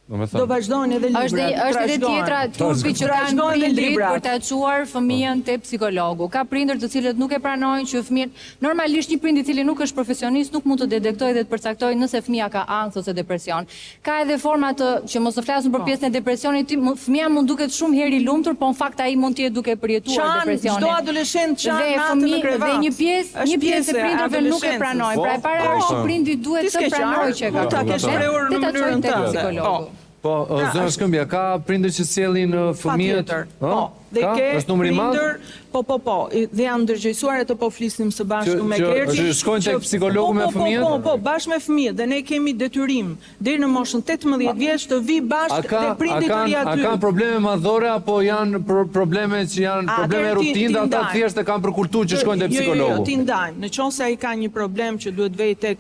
Domethënë. Do vazhdojnë edhe librat. Është dhe është edhe trashëgohen. tjetra turpi që kanë Trashëgohen edhe prindrit librat. për ta çuar fëmijën te psikologu. Ka prindër të cilët nuk e pranojnë që fëmijën, normalisht një prind i cili nuk është profesionist nuk mund të detektojë dhe të përcaktojë nëse fëmia ka ankth ose depresion. Ka edhe forma të që mos të flasim Po. për pjesën e depresionit, ti- mu- fëmia mund duket shumë herë i lumtur, po në fakt ai mund të jetë duke përjetuar Qan, depresionin. çdo adoleshent qan Dhe natën në fëmi- krevat. Dhe një pjesë, Është një pjesë e pjesë e prindërve nuk e adoleshencës. pranojnë. Pra e para Po, është po. që prindi duhet Ti të s'ke qarë, pranojë që e ka mund ta kesh problem shprehur dhe në ta çojë mënyrën tek tënde. psikologu. Po. Po, Pra, zonja është- Shkëmbja, ka prindër që sjellin fëmijët? Patjetër. Ë? Po, dhe Ka? ke Është numri i madh? prindër, po po po, dhe janë ndërgjegjësuar ato po flisnim së bashku Që- me që- Gertin. që shkojnë tek që- psikologu po, me po, po, fëmijët? Po, po, bashkë me fëmijët dhe ne kemi detyrim deri në moshën 18 vjeç të vi A bashkë ka dhe a prindit të kanë ri a aty. kanë probleme madhore apo janë pro probleme që janë A, probleme atëherë ti- rutinë ti dhe ata ndajmë. thjesht e kanë për kulturë që shkojnë te Jo, jo, jo, psikologu? ti ndajmë. Në qoftë se ai ka një problem që duhet vej tek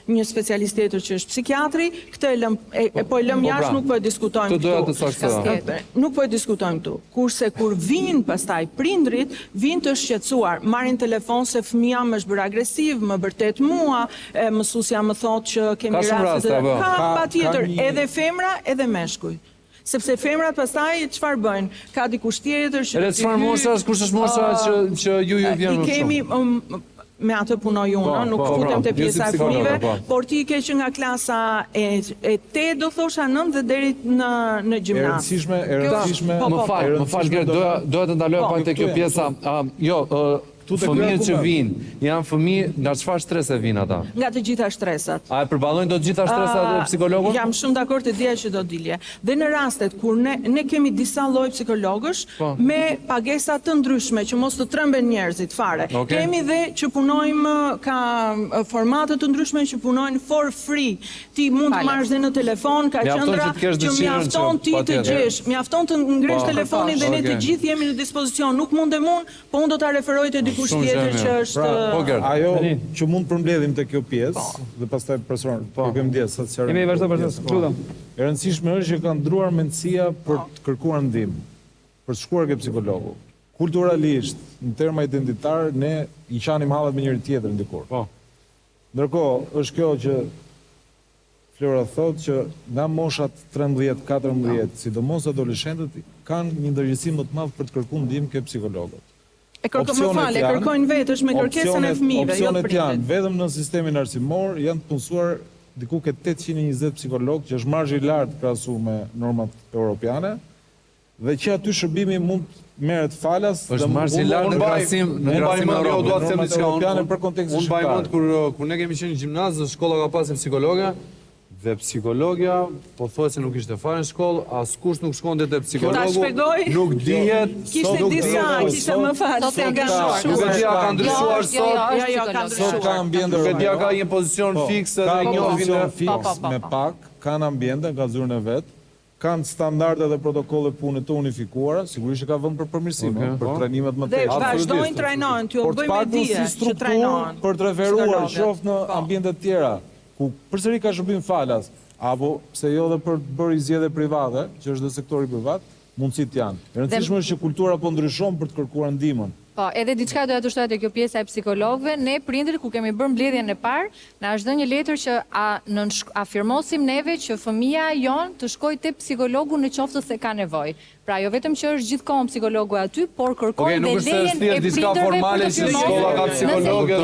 një specialist tjetër që është psikiatri, këtë e lëm e, e po e lëm Po, jashtë, pra, nuk po e diskutojmë këtë doja këtu. të saktësoja. Nuk po e diskutojmë këtu. Kurse kur vijnë pastaj prindrit, vijnë të shqetësuar, marrin telefon se fëmia më është bërë agresiv, më bërtet mua, e, mësuesja më thotë që kemi Ka shumë raste raste, të- apo? Ka Ka- patjetër ka një- edhe femra edhe meshkuj. Sepse femrat pastaj çfarë bëjnë? Ka dikush tjetër që Edhe do t'i çfarë hyj, mosha është, kush është mosha ë, që që ju ju vjen I më kemi shumë? um, me atë punoj unë, Po, ë, nuk po, futem po, te ju si pjesa e psikologe, fëmijëve, po. por ti i ke që nga klasa e e 8 do thosha 9 dhe deri në në E gjimnaz. rëndësishme, e Kjo- rëndësishme. Po, Më po, fal, po. më fal, Gert, doja doja të ndaloja Po. pak te kjo Këtu jam, pjesa. A, jo, ë, Këtu te ky fëmijët që argument. vinë, janë fëmijë nga çfarë strese vinë ata? Nga të gjitha stresat. A e përballojnë dot gjitha stresat e Ah, psikologun? Jam shumë dakord e dija që do dilje. Dhe në rastet kur ne ne kemi disa lloj psikologësh Po. me pagesa të ndryshme që mos të tremben njerëzit fare. Okej. Kemi dhe që punojmë ka eh, formate të ndryshme që punojnë for free. Ti mund të Falas. marrësh dhe në telefon, ka Mjafton qendra që të kesh që dëshirën mjafton që- ti të patjetër. gjesh, mjafton të ngresh Po. telefonin dhe ne të Okej. gjithë jemi në dispozicion. Nuk mundem unë, po unë do ta referoj te dikush Shumë tjetër gjë që mirë. është Pra, Po, Gert. ajo që mund të përmbledhim te kjo pjesë dhe pastaj profesor, po kemi ndjes, sa të sqarojmë. Jemi, vazhdo, këtë vazhdo, pjesë, po. lutem. E rëndësishme është që ka ndruar mendësia për të kërkuar ndihmë, për të shkuar ke psikologu. Kulturalisht, në terma identitar, ne i qanim hallet me njëri tjetrin dikur. Po. Ndërkohë, është kjo që Flora thotë që nga moshat 13, 14, sidomos adoleshentët kanë një ndërgjegjësim më të madh për të kërkuar ndihmë ke psikologët. E kërko, më Opsionet fal, e janë- kërkojnë vetë, është me kërkesën e opsionet- fëmijëve, jo të Opsionet janë prindrit. vetëm në sistemin arsimor janë të punësuar diku ke 820 psikolog, që është marzh i lartë krahasuar me normat europiane, dhe që aty shërbimi mund të merret falas Është dhe marzh i mund- lartë unë në mbaj- krahasim në Unë mbaj krahasim me mend, jo, Europën. dua të them Normat diçka. unë- europiane për kontekstin Unë mbaj shqiptar. mend kur kur ne kemi qenë në gjimnaz, në shkolla ka pasur psikologe dhe psikologja pothuajse nuk ishte fare në shkollë, askush nuk shkonte te psikologu. Ta shpjegoj? Nuk dihet, Kishte nuk disa, dihet. kishte më fal, Sot se janë ka ndryshuar. Nuk e di a ka ndryshuar Jo, jo, sot. jo, Jo, është jo, ka psikolog. Sot ka ambiente Nuk e di a ka Romeo. një pozicion Po, fiks ka edhe njohin pozicion e- fiks Po, po, po, me po. pak, kanë ambiente, ka zyrën e vet, kanë standarde dhe protokolle pune të unifikuara, sigurisht që ka vend për përmirësim, Okej, ëh, për po. trajnimet më Dhe tepër. vazhdojnë trajnohen, t'ju Por të bëj me paktën dije si që strukturë trajnohen. për të referuar psikologët. qoftë në Po. ambiente të tjera, ku përsëri ka shërbim falas, apo pse jo dhe për të bërë zgjedhje private, që është dhe sektori privat, mundësitë janë. E rëndësishme është që kultura po ndryshon për të kërkuar ndihmën. Po, edhe diçka doja të shtoja te kjo pjesa e psikologëve, ne prindërit kur kemi bërë mbledhjen e parë, na është dhënë një letër që a nënshk- a firmosim neve që fëmia jon të shkojë te psikologu në qoftë se ka nevojë. Pra jo vetëm që është gjithkohën psikologu aty, por kërkojnë Okej, dhe lejen e prindërve për të firmosur nëse i lejohen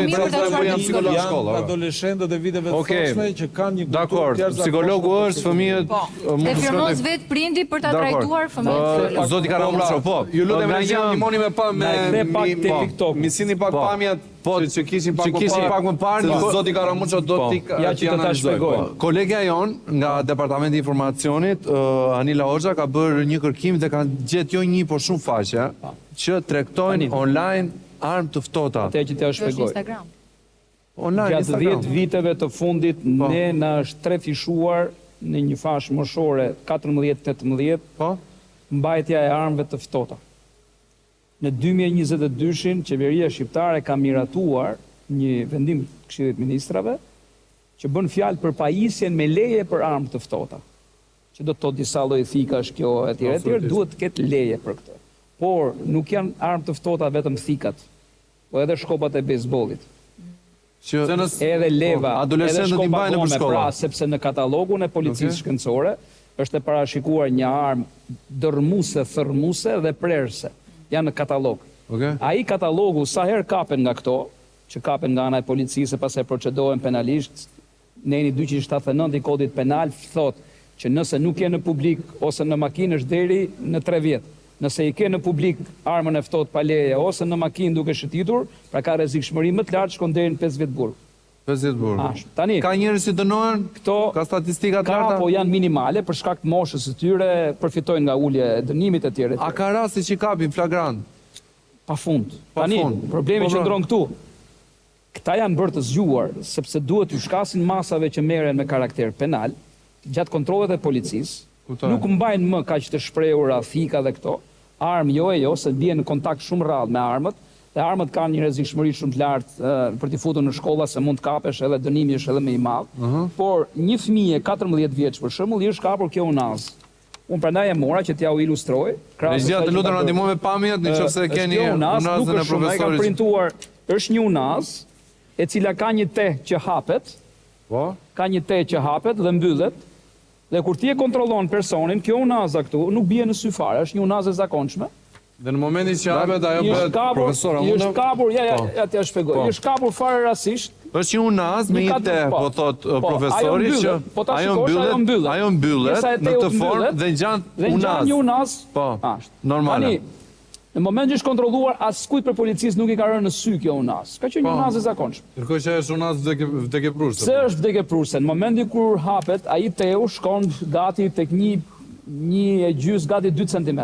fëmijët për ta çuar te psikologu. Janë adoleshentët e viteve të sotshme që kanë një kulturë Dakor, të jashtëzakonshme psikologu për është, fëmijët Po, mund dhe të shkojnë firmos vetë prindi për ta trajtuar fëmijën psikolog. Zoti Karamuço, po. Ju lutem Nga regjia një- ndihmoni me pa me Na e kthe pak te TikTok. Mi sillni pak Po. pamjet Po, që, që kishim pak që kishim pak më parë, Se Niko- zoti Karamuço do Po. t'i Ja që të ta shpjegoj. Po. Kolegja jonë nga Departamenti i Informacionit, uh, Anila Hoxha ka bërë një kërkim dhe ka gjetë jo një, por shumë faqe që tregtojnë online armë të ftohta. Atë që t'ja Është shpjegoj. Instagram. Online Gjatë Instagram. 10 viteve të fundit ne na është trefishuar në një fashë moshore 14-18 Po. mbajtja e armëve të ftohta. Në 2022-shin qeveria shqiptare ka miratuar një vendim të Këshillit të Ministrave që bën fjalë për pajisjen me leje për armë të ftohta. Që do të thotë disa lloj thikash kjo etj etj, Absolutisht. duhet të ketë leje për këtë. Por nuk janë armë të ftohta vetëm thikat, po edhe shkopat e bejsbollit. Që Edhe leva, Po, adoleshentët edhe i shkopa mbajnë nëpër gome, shkolla. Pra, sepse në katalogun e policisë Okej. shkencore është e parashikuar një armë dërrmuese, thërrmuese dhe prerëse. Janë në katalog. Okej. Ai katalogu sa herë kapen nga këto, që kapen nga ana e policisë e pastaj procedohen penalisht, neni 279 i kodit penal thotë që nëse nuk je në publik ose në makinë është deri në 3 vjet. Nëse i ke në publik armën e ftohtë pa leje ose në makinë duke shëtitur, pra ka rrezikshmëri më të lartë shkon deri në 5 vjet burg. 50 burg. Ashtu. Tani Ka njerëz që dënohen? Këto Ka statistika të ka, larta? po janë minimale për shkak të moshës së tyre, përfitojnë nga ulja e dënimit etj. etj. A ka raste që kapin flagrant? Pa fund. Pa Tani, fund. problemi Po, pra. qëndron këtu. Këta janë bërë të zgjuar, sepse duhet t'ju shkasin masave që merren me karakter penal, gjatë kontrollet e policisë, Kuptoj. nuk mbajnë më kaq të shprehura thika dhe këto, armë jo e jo, se bien në kontakt shumë rrallë me armët, dhe armët kanë një rrezikshmëri shumë të lartë ë, për t'i futur në shkolla se mund të kapesh edhe dënimi është edhe më i madh. Por një fëmijë 14 vjeç për shembull i është kapur kjo unazë. Unë prandaj e mora që t'ja u ilustroj. krahas Regjia, asaj të që lutem ka na bërë. ndihmo me pamjet, në qoftë se Është keni kjo unazë, nuk unazën e është shumë, ai ka profesorit. printuar, është një unazë e cila ka një teh që hapet. Po. Ka një teh që hapet dhe mbyllet. Dhe kur ti e kontrollon personin, kjo unaza këtu nuk bie në sy fare, është një unazë e zakonshme. Dhe në momentin që hapet ajo I është bëhet kapur, profesor, a i është mundem? kapur, ja ja, Po. ja t'ja shpjegoj. Po. I është kapur fare rastisht. Është një unazë me Një një katër- teh, po. po thot Po, ajo profesori që mbyllet, po ta ajo shikosh, ajo mbyllet, mbyllet. ajo mbyllet Pjesa e në tehut këtë formë mbyllet, dhe ngjan Dhe ngjan unazë. një unazë. Po. Ashtu. Normale. Tani, në moment që është kontrolluar, askujt për policisë nuk i ka rënë në sy kjo unazë. Ka qenë një Po. unazë e zakonshme. Kërkoj që është unazë vdekje vdekjeprurëse. Pse është vdekjeprurëse? Në momentin kur hapet, ai teu shkon gati tek një një e gjys gati 2 cm.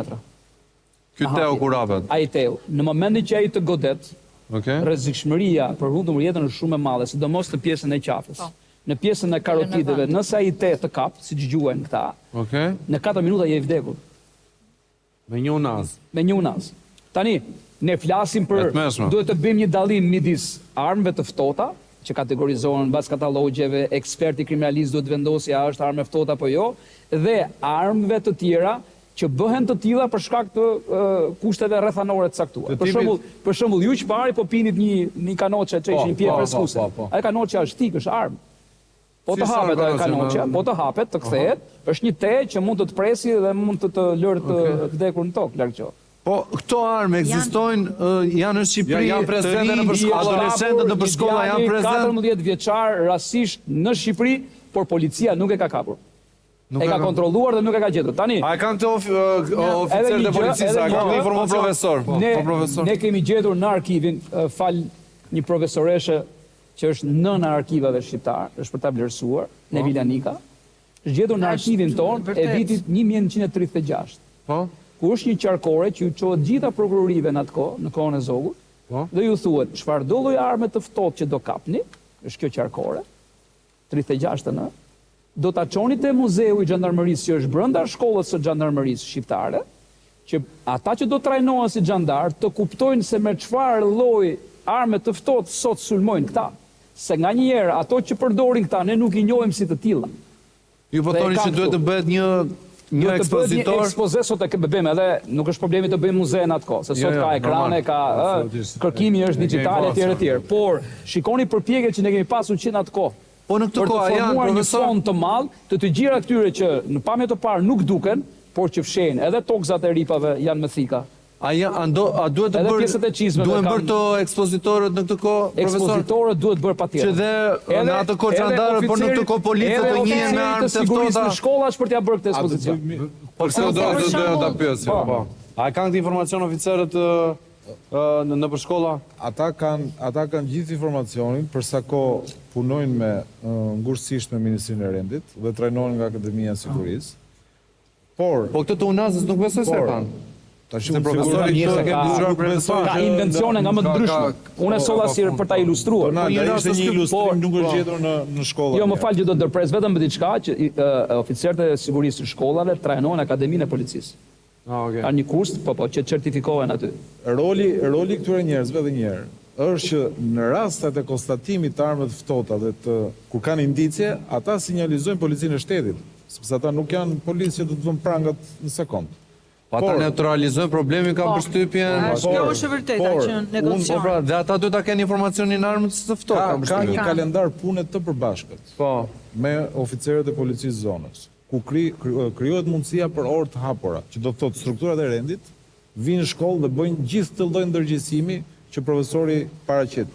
Ky teu kur hapet. Ai teu. Në momentin që ai të godet, Okej. rrezikshmëria për humbur jetën është shumë e madhe, sidomos në pjesën e qafës. Në pjesën e karotideve, vend. nëse ai te të kap, siç gjuajnë këta, Okej. në 4 minuta je i vdekur Me një unazë. me një unazë. Tani, ne flasim E për tmerrshme. duhet të bëjmë një dallim midis armëve të ftohta, që kategorizohen mbas katalogjeve, eksperti kriminalist duhet të vendosë a është armë e ftohtë apo jo, dhe armëve të tjera që bëhen të tilla për shkak të ë, kushteve rrethanore të caktuara. Të Për tipit- shembull, për shembull, ju që pari po pinit një një kanoçe që Po, ishin pije po, po, freskuese. po, po. Ajo kanoçja është thikë, është armë. Po Si të sa hapet ajo kanoçe, kanoçja, ma- po të hapet, të kthehet, është një te që mund të të presi dhe mund të të lërë të vdekur në tokë, larg qoftë. Po, këto armë ekzistojnë, ë, janë në Shqipëri, Ja, janë të prezente rinj, nëpër shkolla. Adoleshentët nëpër shkolla Një janë djali prezent. 14 vjeçar rasisht në Shqipëri, por policia nuk e ka kapur. Nuk e e ka ka- kontrolluar dhe nuk e ka gjetur. Tani, A e kanë këto of- ë, edhe oficerët një e gjë, policisë, edhe a një kanë gjë. këtë informacion? Profesor, po, Ne, po profesor. ne kemi gjetur në arkivin, ë, fal një profesoreshe që është nëna e arkivave shqiptar, është për ta vlerësuar, Po. Nevila Nika, është gjetur në Është arkivin tonë e vërtet. vitit 1936. Po. Ku është një qarkore që ju çohet gjitha prokurorive në atë kohë, në kohën e Zogut, Po. dhe ju thuhet çfarë do lloj arme të ftohtë që do kapni, është kjo qarkore, 36-ën, ë, do ta çoni te muzeu i xhandarmërisë që është brenda shkollës së xhandarmërisë shqiptare, që ata që do trajnohen si xhandar të kuptojnë se me çfarë lloj arme të ftohtë sot sulmojnë këta. Se nga një herë ato që përdorin këta ne nuk i njohim si të tilla. Ju po Dhe e thoni që kanë duhet këtu. të bëhet një një Duhet të bëhet një ekspozitor. ekspoze sot e ke- bëjmë edhe nuk është problemi të bëjmë muze në atë kohë, se Jo, sot jo, ka ekrane, normal. ka ë, Absolutisht. kërkimi E është kemi digital etj informacion. etj. Por shikoni përpjekjet që ne kemi pasur që në atë kohë. Po në këtë Për të kohë a janë formuar një profesor? fond të madh të të gjitha këtyre që në pamje të parë nuk duken, Por që fshehin edhe tokëzat e rripave janë me thika. A ja, a ndo, a duhet të Edhe bërë pjesët e çizmeve duhen kanë- bërë to ekspozitorët në këtë kohë, profesor? Ekspozitorët duhet bërë patjetër. Që dhe në atë kohë xhandarët, por në këtë kohë policët të njihen me armë të sigurisë ftohta. në shkolla është për t'ia bërë këtë ekspozicion. Po pse do do do ta pyes jo, Po. po. A e kanë këtë informacion oficerët ë, ë, në nëpër shkolla? Ata kanë ata kanë gjithë informacionin për sa kohë punojnë me ë, ngushtësisht me Ministrinë e Rendit dhe trajnohen nga Akademia e Sigurisë. Por Po këtë të unazës nuk besoj se e Por, kanë. Tash Se unë profesori sigurisht këtu e kemi dëgjuar nuk për besoj Ka që- invencione nga më të Ka- ndryshme. ka- Unë e solla si për ta ilustruar. Donald, Po, ai ishte një ilustrim, nuk është gjetur në në shkolla. Jo, më fal që do të ndërpres vetëm me diçka që i, ë, oficerët e sigurisë së shkollave trajnohen në Akademinë e Policisë. Ah, okay. Kanë një kurs, po po, që certifikohen aty. Roli roli i këtyre njerëzve edhe një herë është që në rastet e konstatimit të armëve të ftohta dhe të kur kanë indicie, ata sinjalizojnë policinë e shtetit, sepse ata nuk janë policë që do të vënë prangat në sekond. Po ata neutralizojnë problemin kam Po. përshtypjen. Është, kjo është e vërteta por, që negocion. Po pra, dhe ata duhet ta kenë informacionin e armës së ftohtë, Ka, kam ka përshtypjen. një kalendar pune të përbashkët. Po. Me oficerët e policisë zonës, ku kri, kri, krijohet mundësia për orë të hapura, që do të thotë strukturat e rendit vinë në shkollë dhe bëjnë gjithë këtë lloj ndërgjegjësimi që profesori paraqet.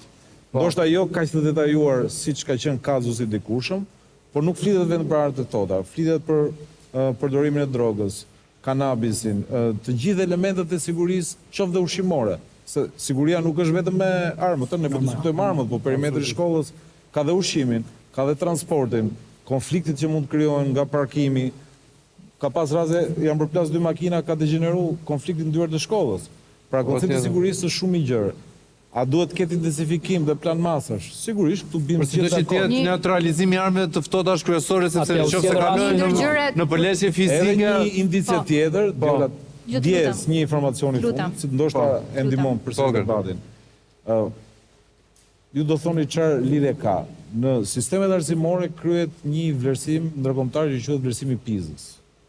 Po. Ndoshta jo kaq të detajuar siç ka qenë kazusi dikurshëm, por nuk flitet vetëm për armë të ftohta, flitet për ë, përdorimin e drogës, kanabisin, ë, të gjithë elementet e sigurisë, qoftë dhe ushqimore, se siguria nuk është vetëm me armët, ë, ne po diskutojmë armët, po perimetri i shkollës ka dhe ushqimin, ka dhe transportin, konfliktet që mund të krijohen nga parkimi, ka pas raste janë përplas dy makina, ka degjeneru konfliktin në dyert e shkollës. Pra Po, koncepti i patjetër. sigurisë është shumë i gjerë. A duhet të ketë intensifikim dhe plan masash? Sigurisht, këtu bim Por sido gjithë që të jetë neutralizimi i armëve të ftohta është kryesore sepse Atë në qoftë se u kalojnë Një në, ndërgjëre- në përleshje fizike Edhe një indicie Po. tjetër, Po. Diola, Jo, të djes lutem. një informacion i Lutem. fundit, si ndoshta Po. e ndihmon për Po, debatin. Ë ju do thoni çfarë lidhje ka. Në sistemet arsimore kryet një vlerësim ndërkombëtar që quhet vlerësimi i PISA-s.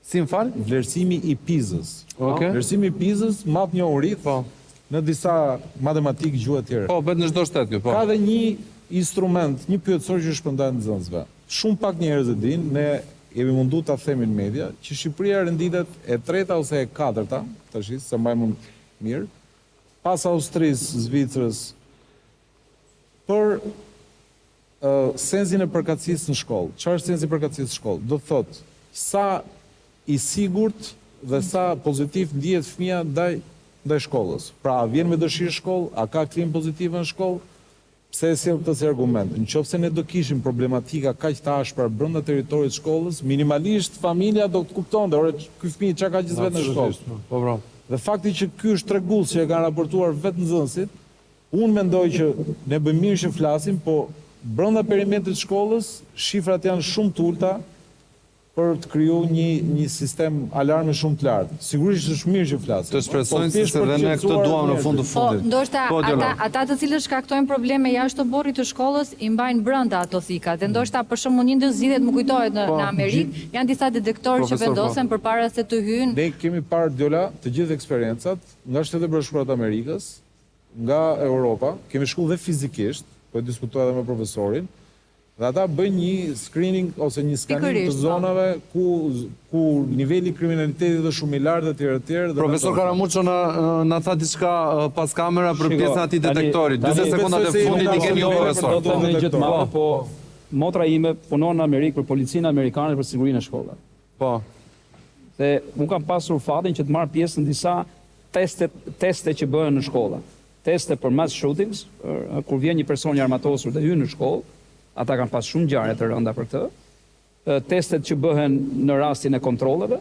Si më fal? Vlerësimi i PISA-s. Okej. Vlerësimi i PISA-s mat njohurit Po. në disa matematikë, gjuhë e tjera. Po, bëhet në çdo shtet kjo, po. Ka dhe një instrument, një pyetësor që shpërndahet nxënësve. Shumë pak njerëz e dinë, ne jemi mundu ta themi në media, që Shqipëria renditet e treta ose e katërta, tash se mbaj mend mirë, pas Austrisë, Zvicrës, për ë, sensin e përkatësisë në shkollë. Çfarë është sensi i përkatësisë në shkollë? Do të thotë sa i sigurt dhe sa pozitiv ndihet fëmia ndaj ndaj shkollës. Pra, a vjen me dëshirë në shkollë, a ka klimë pozitive në shkollë? Pse e sjell këtë si argument? Në qoftë se ne do kishim problematika kaq të ashpra brenda territorit të shkollës, minimalisht familja do të kuptonte, ore ky fëmijë çka ka gjithë vetë në shkollë. Absolutisht, Po bro. Dhe fakti që ky është tregues që e kanë raportuar vetë nxënësit, unë mendoj që ne bëjmë mirë që flasim, po brenda perimetrit të shkollës shifrat janë shumë të ulta për të kriju një një sistem alarmi shumë të lartë. Sigurisht është mirë që flasim. Të shpresojmë po thjesht se për dhe të ne këtë qetësuar duam në fund të njerëzit. Po, fundit. ndoshta Po, ata Diola. ata të cilët shkaktojnë probleme jashtë oborrit të shkollës i mbajnë brenda ato thika. Dhe ndoshta për shembull një ndër zgjidhjet më kujtohet në, Po, në Amerikë, janë disa detektorë që Profesor, po. vendosen përpara se të hyjnë. Ne kemi parë Diola të gjithë eksperiencat nga Shtetet e Bashkuara të Amerikës, nga Europa, kemi shku dhe fizikisht, po e diskutoj edhe me profesorin, dhe ata bëjnë një screening ose një skanim të Pikërisht, po. zonave ku ku niveli i kriminalitetit është shumë i lartë etj etj. dhe Profesor vendosen. Karamuço na na tha diçka eh, pas kamera për Shiko, pjesën e atij tani- detektorit. tani- 40 sekondat e fundit i keni ju profesor. Do të them një gjë të madhe, po motra ime punon në Amerikë për policinë amerikane për sigurinë e shkollave. Po. Dhe unë kam pasur fatin që të marr pjesë në disa teste teste që bëhen në shkolla. Teste për mass shootings, për- kur vjen një person i armatosur dhe hyn në shkollë, ata kanë pas shumë ngjarje të rënda për këtë. Ë, Testet që bëhen në rastin e kontrolleve,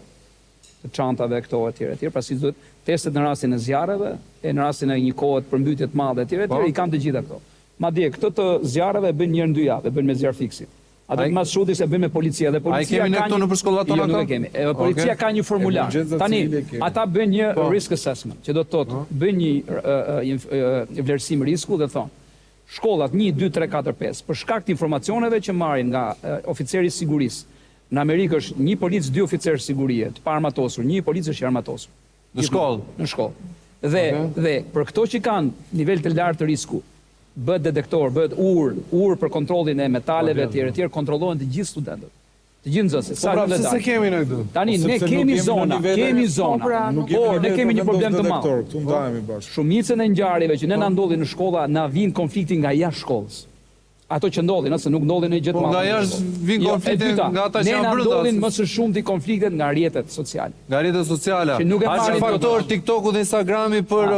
të çantave këto etj etj, pasi duhet testet në rastin e zjarreve, e në rastin e një kohe të përmbytje të madhe etj etj, Po. i kanë të gjitha këto. Madje këtë të zjarreve e bëjnë një herë në dy javë, e bëjnë me zjarrfikësit. Ato Ai- të mass shootings e bëjnë me policia dhe policia kemi ne ka këto një- nëpër shkollat tona Jo, nuk e këto? kemi. E, policia Okej. ka një formular. Emergjenca Tani civile kemi. ata bëjnë një Po. risk assessment, që do të thotë bëjnë një ë, ë, inf- ë, vlerësim risku dhe thonë shkollat 1 2 3 4 5 për shkak të informacioneve që marrin nga e, oficeri i sigurisë. Në Amerikë është një polic, dy oficerë sigurie, të parmatosur, një polic është i armatosur. Në shkollë? Në shkollë. Dhe dhe për këto që kanë nivel të lartë të risku, bëhet detektor, bëhet urë, urë për kontrollin e metaleve etj etj, kontrollohen të gjithë studentët. Të gjithë nxënësit, Po sa pra, lëndë pse s'e dalin. kemi ne këtë? Tani Po ne sepse nuk kemi jemi në zona, nivele- kemi Po zona. pra, nuk jemi Por në ne nivele kemi një të problem të madh. detektor, këtu ndahemi bashkë. Shumicën e ngjarjeve që ne na ndodhin në shkolla na vijnë konflikti nga jashtë shkollës. Ato që ndodhin, ëh, se nuk ndodhin në gjë të Po, madhe. nga në jashtë shkollë. vijnë Jo, e konflikte dyta, nga ata që ne janë na brenda, ndodhin se- më së shumti konfliktet nga rrjetet sociale. Nga rrjetet sociale. Që nuk e A marrin që dot. faktor TikToku dhe Instagrami për ë,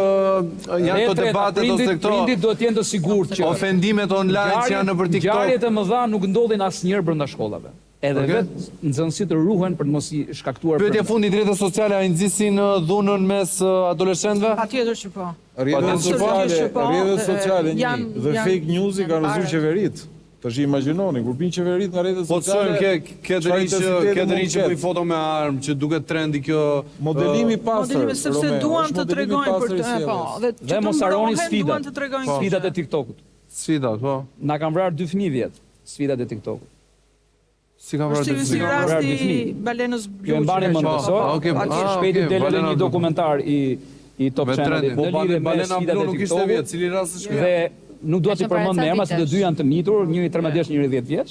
janë Dhe këto e treta, debatet prindit- ose këto Prindit duhet të jenë të sigurt që ofendimet online që janë nëpër TikTok. Ngjarjet e mëdha nuk ndodhin asnjëherë brenda shkollave. Edhe Okej. vetë nxënësit ruhen për të mos i shkaktuar Pyetja brenda. fundit, rrjetet sociale a i nxisin ë, dhunën mes ë, adoleshentëve? Patjetër që po. Rrjetet Patjetër që po. sociale, Që po, rrjetet e, sociale një janë- dhe janë- fake newsi kanë rrëzuar qeverit. Tash imagjinoni, kur bin qeverit nga rrjetet Po të sociale. shohim ke ke të çfarë rinj që intensiteti ke të mund rinj që ketë. bëjnë foto me armë, që duket trendi kjo Modelimi i pastër. Modelimi sepse Romeo, duan është të modelimi i tregojnë për pastër i të, po, sjelljes. dhe që Dhe të mos harroni mbrohen, sfidat. duan të tregojnë Po. Sfidat e TikTokut. Sfidat, po. Na kanë vrarë dy fëmijë vjet, sfidat e TikTokut. Si kanë Është si Si kanë vrarë rasti dy fëmijë. i balenës blu. Ju e mbani që mend ka besoj. qenë. Ah, okay, Së ah, shpejti okay, del edhe balena një blu. dokumentar i i Top Me Channelit trendin. në Po, lidhje me balena sfidat blu e nuk ishte TikTokut. vjet, cili rast është ky? Dhe nuk dua Ka t'i qenë para përmend ca me emra se të vitesh. dy janë të mitur, njëri 13 vjeç, njëri 10 vjeç.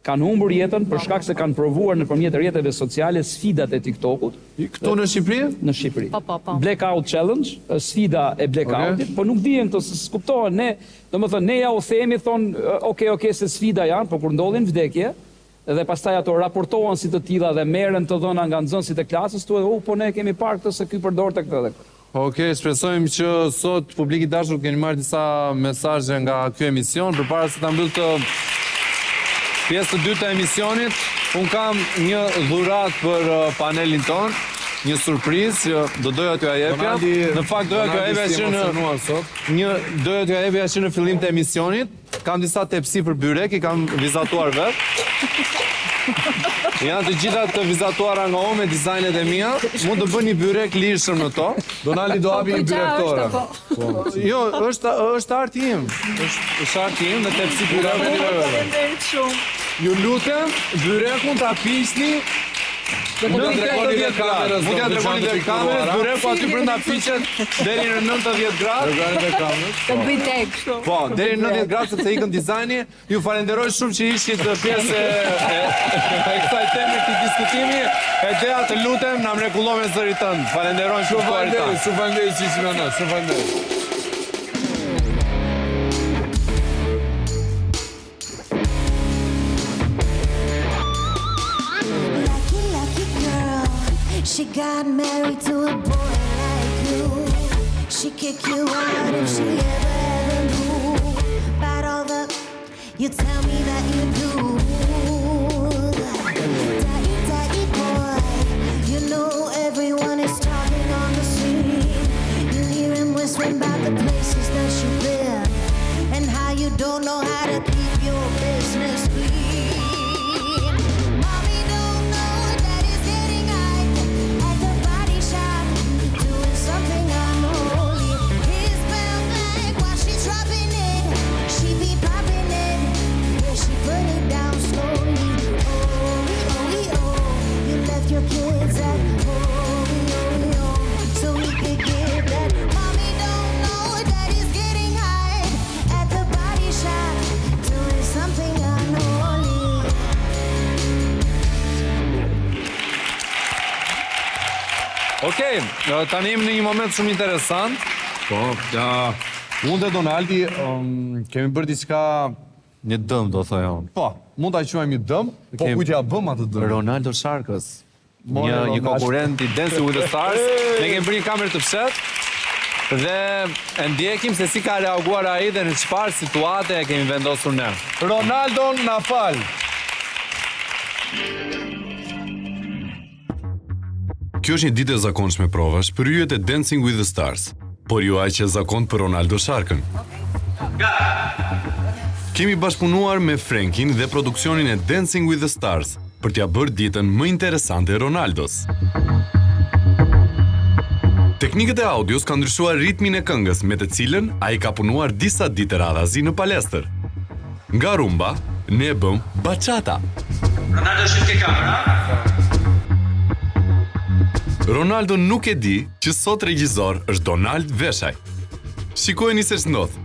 Kanë humbur jetën për shkak se kanë provuar nëpërmjet rrjeteve sociale sfidat e TikTokut. Këtu në Shqipëri? Në Shqipëri. Po, po, po. Blackout Challenge, është sfida e blackoutit, po nuk dihen këto, se s'kuptohen. Ne, domethënë, ne ja u themi, thonë, "Ok, ok, se sfida janë, po kur ndodhin vdekje, dhe pastaj ato raportohen si të tilla dhe merren të dhëna nga nxënësit e klasës, thuhet, "U, po ne e kemi parë këtë se ky përdorte këtë dhe këtë." Okej, shpresojmë që sot publik i dashur keni marrë disa mesazhe nga ky emision. Përpara se ta mbyll të pjesë të dytë të emisionit, un kam një dhuratë për uh, panelin ton, një surprizë që do doja t'ju jepja. Donaldi- Në fakt doja t'ju Donaldi jepja si që në emocionuar sot. një doja t'ju jepja që në fillim të emisionit. Kam disa tepsi për byrek, i kam vizatuar vet. Janë të gjitha të vizatuara nga unë me dizajnet e mia. Mund të bëni byrek lirshëm në to. Donaldi do hapi një byrektore. Po. Jo, është është arti im. Është është arti im në tepsi byreku. Faleminderit shumë. Ju lutem, byrekun ta piqni Do në t'ja tregoni 80 dhe gradë. kamerës, Mund t'ja do të tregoni dhe gjendë kamerës, piktuara. byreku aty brenda piqet deri në 90 gradë. Tregoni dhe kamerës. Të bëj tek kështu. Po, deri në 90 gradë sepse ikën dizajni. Ju falenderoj shumë që ishit pjesë e, e, e kësaj teme, këtij diskutimi. E Dea, të lutem, na mrekullo me zërin tënd. Falenderojmë Shumë shumë faleminderit, shumë faleminderit që ishit me ne, shumë faleminderit. Lucky, lucky girl. She got married to a boy like you. She kick you out if she ever, ever knew about all the you tell me that you do. Daddy, daddy boy, you know everyone is talking on the scene. You hear him whispering about the places that you've been and how you don't know how to keep your business clean. Mommy don't know daddy's getting high at the body shop, doing something unholy. His bell black while she's rubbing it, she be popping it. Yeah, she put it down slowly. Oh, oh, oh, you left your kids at home, oh, oh, so we could get that. Mommy don't know daddy's getting high at the body shop, doing something unholy. Okej, e, tani jemi në një moment shumë interesant. Po, ja, unë dhe Donaldi um, kemi bërë diçka një dëm, do thoja unë. Po, mund ta quajmë një dëm, po Kemi- kujt ja bëm atë dëm? Ronaldo Sharkës. More Një një Ronaldo. konkurrent i Dancing with the Stars. Ne kemi bërë një kamerë të fshehtë dhe e ndjekim se si ka reaguar ai dhe në çfarë situate e kemi vendosur ne. Ronaldo na fal. Kjo është një ditë e zakonshme provash për yjet e Dancing with the Stars, por jo aq e zakon për Ronaldo Sharkën. Kemi bashkëpunuar me Frankin dhe produksionin e Dancing with the Stars për t'ia bërë ditën më interesante Ronaldos. Teknikët e audios kanë ndryshuar ritmin e këngës me të cilën ai ka punuar disa ditë radhazi në palestër. Nga rumba, ne e bëm bachata. Ronaldo shif ke kamera. Ronaldo nuk e di që sot regjizor është Donald Veshaj. Shikojeni se ç'ndodh.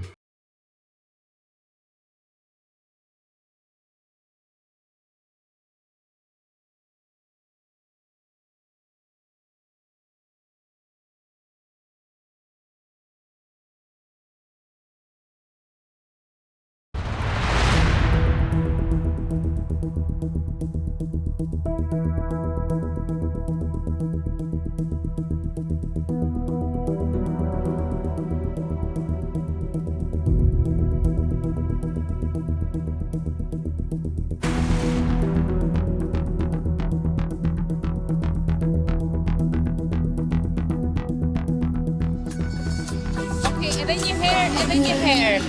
Okej, edhe një herë, edhe një herë.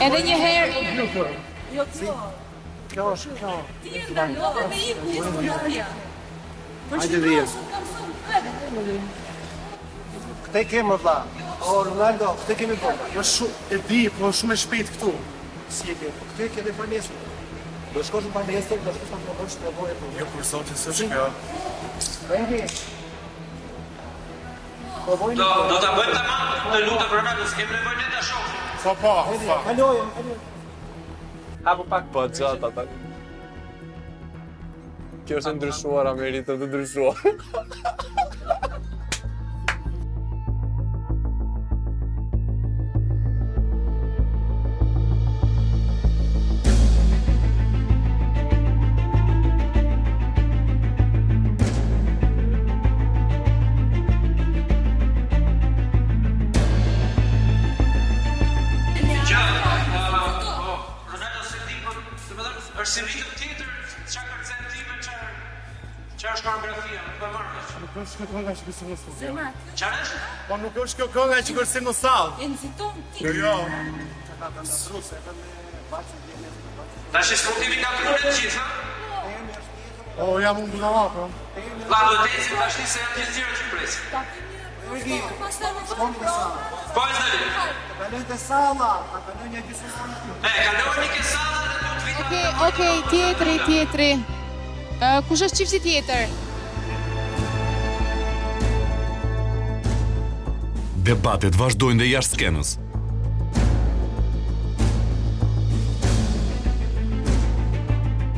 Edhe një herë. Jo, kjo. Kjo është kjo. Ti e ndalove me iku, Hajde dhje. Këte kemë vlla. O Ronaldo, këte kemi bërë. Jo shumë, e di, po shumë e shpejt këtu. Si e ke? Po këte kemi palestër. Do shkosh në palestër, do shkosh ta provosh të provojë po. Jo, për zotin s'është kjo. Rendi. Provojnë. Do do ta bëjmë tamam, të lutem Ronaldo, s'kem nevojë ne ta shohim. Po po, po. Kalojmë, kalojmë. Hapu pak. Po gjatë ata. Kjo është e ndryshuar, Ameritë të ndryshuar. Gjatë. Po, Ronaldo se di, po, domethënë, është si ritëm tjetër, çka kërcen ti me çfarë çfarë është koreografia, nuk e marr vesh. Nuk është kjo kënga që kërcen në studio. Zemra, Çfarë është? Po nuk është kjo kënga që kërcen në sallë. E nxiton ti. Jo, jo. Tash e s'mund t'imi katërune të gjitha. O, jam unë budalla, po. La do të ecim tash se janë gjithë tjera që presin. Po e zdali. Kalojnë te salla, ta kalojnë një gjysmë ore aty. E, kalojeni ke salla dhe do të vitë. Okej, okej, tjetri, tjetri. Ë, kush është çifti tjetër? Debatet vazhdojnë dhe jashtë skenës.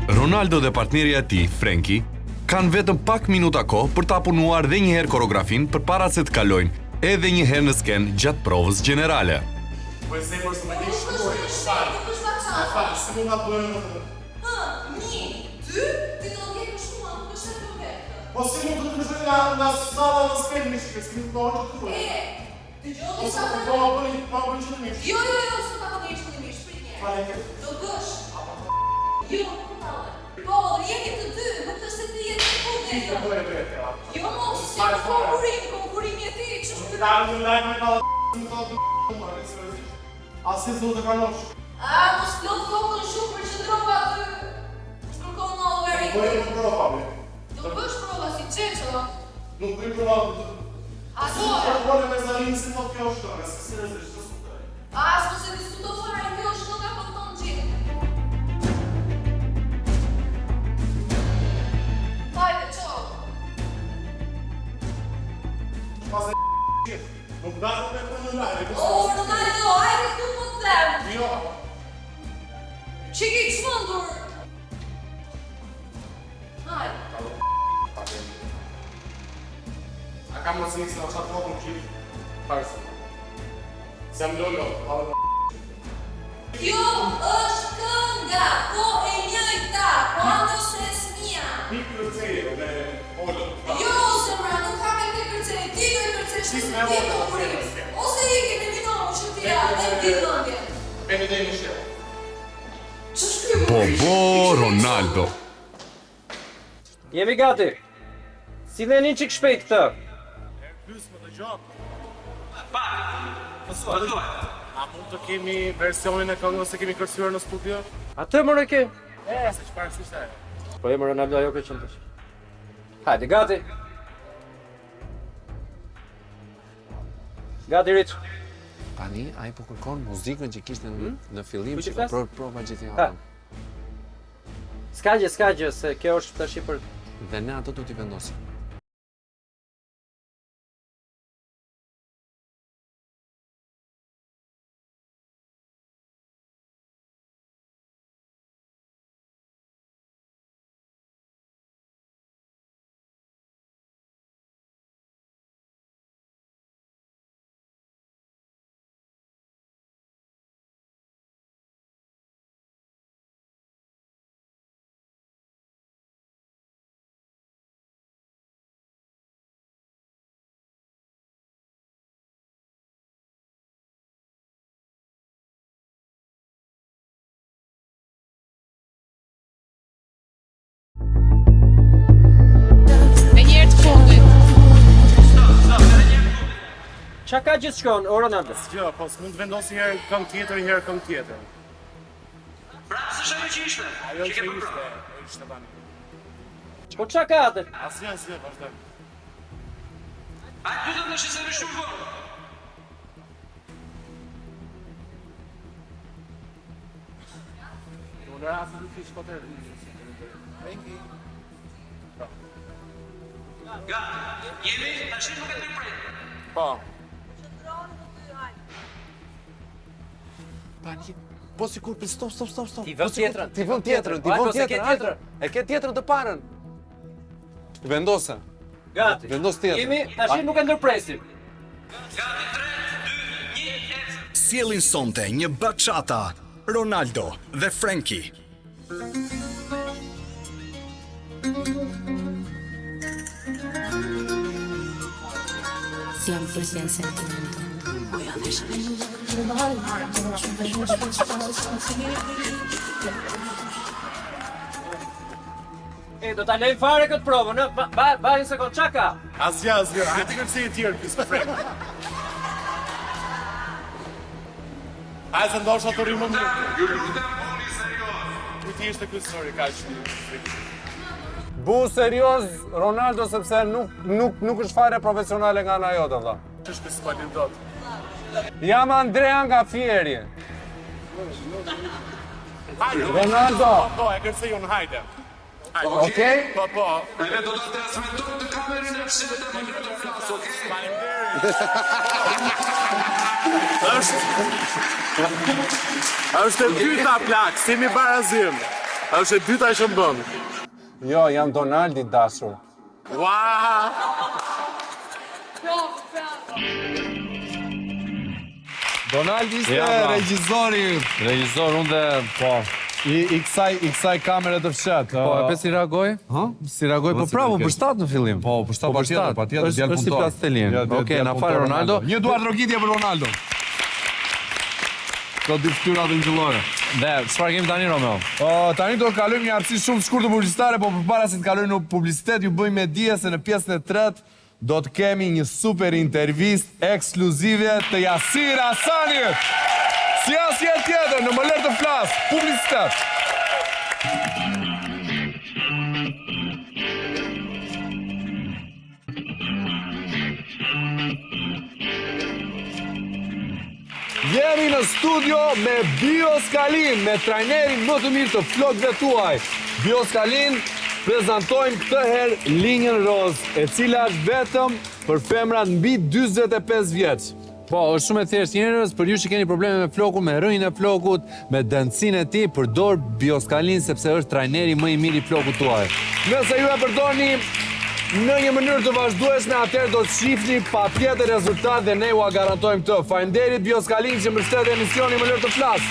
Ronaldo dhe partnerja e tij, Frenki, kanë vetëm pak minuta kohë për ta punuar dhe një herë koreografinë përpara se të kalojnë edhe një herë në skenë gjatë provës gjenerale. Po e zemër se më ke shkruar, e fal. E fal, si mund ta bëjmë këtë? Një, dy, ti do ndjekësh mua, nuk është se do vetë. Po si mund të ndryshoj nga nga salla në skenë, mi shikë, si mund të bëj që thuaj. E, dëgjoni Ose sa po të po ma bëni, ma bëni qëllimisht. Jo, jo, jo, s'do ta bëj qëllimisht, prit një herë. Faleminderit. Do bësh. Jo, nuk tallem. Po, jemi të dy, nuk është se ti je të Ti fundit. të bëje vetë, ja. Jo, mos, si në konkurim, konkurimi e ti, ç'është ky? Ta në lajm me ta më ta të më, seriozisht. As si s'do të pranosh. A, mos plot kokën shumë përqendrova aty. Kërkon në llogari. Do bëj prova, be. Do bësh prova si çeço. Nuk bëj prova. A do? Po po me zanin si thotë kjo është, kënga, se seriozisht s'do kuptoj. A, s'mos e diskuto fare, kjo është kënga po thonë gjithë. Hajde, ço. Pas e gjithë. Nuk ndahet me punë në live. O, Ronaldo, hajde këtu po të them. Jo. Që ke i çmendur? Hajde. A ka mos një se na çat kokën gjithë parë. Se jam lolo, pa më Kjo është kënga, po e njëjta, quando se smia. Ti kërceje me Olën. Jo, zemra, nuk ka me këtë kërcej, ti do i kërcesh Ti ti me Olën, konkurim. zemra. Ose i ke me binomu që ti ja, dhe ti dhëndje. Veni deri në shell. Ç'është ky? Po bo Ronaldo. Jemi gati. Silleni çik shpejt këtë. Pys më dëgjon. Po thuaj. A mund të kemi versionin e këngës që kemi kërcyer në studio? Atë more ke. E, se çfarë s'ishte ajo. Po e Ronaldo ajo ka qenë tash. Hajde, gati. Gati Rich. Tani ai po kërkon muzikën që kishte në, në fillim Po që që flas? ka prova gjithë Ha. javën. S'ka gjë, s'ka gjë, se kjo është tash për Dhe ne ato do t'i vendosim. Ça ka gjithë shkon, o Ronaldo? S'gjë, po s'mund të vendos një herë këngë tjetër, një herë këngë tjetër. Prapë s'është ajo që ishte. Ajo që ishte, ishte tani. Po ça ka atë? Asgjë, asgjë, vazhdojmë. Ai lutem tash se është shumë vonë. Unë rast nuk i shkote. Thank you. Gati. Jemi tash nuk e ndërpret. Po. Tani, po sikur për stop stop stop stop. Ti vën Po sikur- tjetrën. Ti vën tjetrën, ti Hajde, vën ose ke tjetrën. tjetrën. E ke tjetrën të parën. Vendose. Gati. Vendos tjetrën. Jemi tash nuk e ndërpresim. Sjellin sonte një bachata, Ronaldo dhe Frenkie. Cien por cien sentimiento. E, do ta lejmë fare këtë provën, ë? Ba, ba, ba një sekond, ça ka? Asgjë, asgjë. Hajde të kërcej e tjerë, pis Frank. Hajde se ndoshta të rrimë më mirë. Ju lutem, bëni serioz. Kujt ishte ky sorry, kaq. Bu serioz Ronaldo sepse nuk nuk nuk është fare profesionale nga ana jote valla. Ç'është ky s'po lim dot. Jam Andrea nga Fieri. Hajde. Ronaldo. Po, po, e kërcej unë, hajde. Hajde. Okej? Po, po. Edhe do ta transmetoj të kamerën e fshehtë më lër të flas, okay? Është Është e dyta plak, si mi barazim. Është e dyta që më bën. Jo, jam Donaldi dashur. Ua! Bravo, bravo. Donaldi ishte Ja, bravo. regjizori. Regjizor unë dhe po. I, i kësaj i kësaj kamere të fshehtë. Po, e pe si reagoi? Ha? Si reagoi? Po si pravo, reagoi? përshtat në fillim. Po, përshtat patjetër, patjetër, Është djalë është si punëtor. plastelin. Djalë- djalë- Okej, djalë na fal punëtor Ronaldo. Një duar trokitje për Ronaldo. Këto dy fytyra të ngjyllore. Dhe çfarë kemi tani Romeo? Uh, tani do kalojmë një hapësirë shumë të shkurtër publicitare, po përpara se të kalojmë në publicitet, ju bëjmë me dije se në pjesën e tretë do të kemi një super intervistë ekskluzive të Jasir Hasanit. Si asnjë tjetër, në më lër të flas, publicitet. Jemi në studio me Bioskalin, me trajnerin më të mirë të flokëve tuaj. Bioskalin prezantojmë këtë herë linjën rozë, e cila është vetëm për femrat mbi 45 vjeç. Po, është shumë e thjeshtë njerëz, për ju që keni probleme me flokun, me rënjën e flokut, me dendësinë e tij, përdor Bioskalin sepse është trajneri më i mirë i flokut tuaj. Nëse ju e përdorni në një mënyrë të vazhdueshme, atëherë do të shihni patjetër rezultat dhe ne ua garantojmë këtë. Faleminderit Bioskalin që mbështet emisionin Më lër të flas.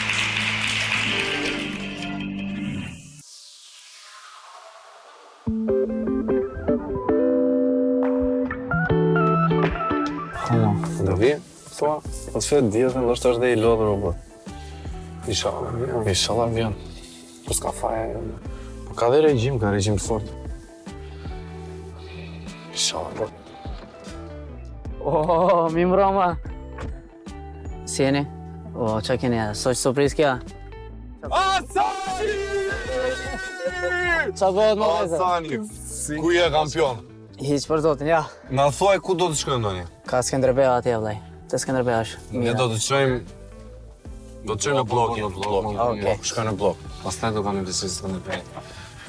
Do vi? Po, po s'e di se ndoshta është dhe i lodhur apo. Inshallah vjen. Inshallah vjen. Po s'ka faj ajo. Po ka dhe regjim, ka regjim të fortë. Inshallah. Po. Oh, mi mbroma. Si jeni? O, që keni, sot surprizë kjo? Asani! Qa bëhet më vëllezër? Asani, ku je kampion? Hiq për zotin, ja. Na thuaj ku do të shkojmë tani? Ka Skënderbeu atje vëllai. Te Skënderbeu është. Ne do të çojmë do të çojmë në bllok, në bllok. Okej. Shkojmë në bllok. Pastaj do kalojmë te Skënderbeu.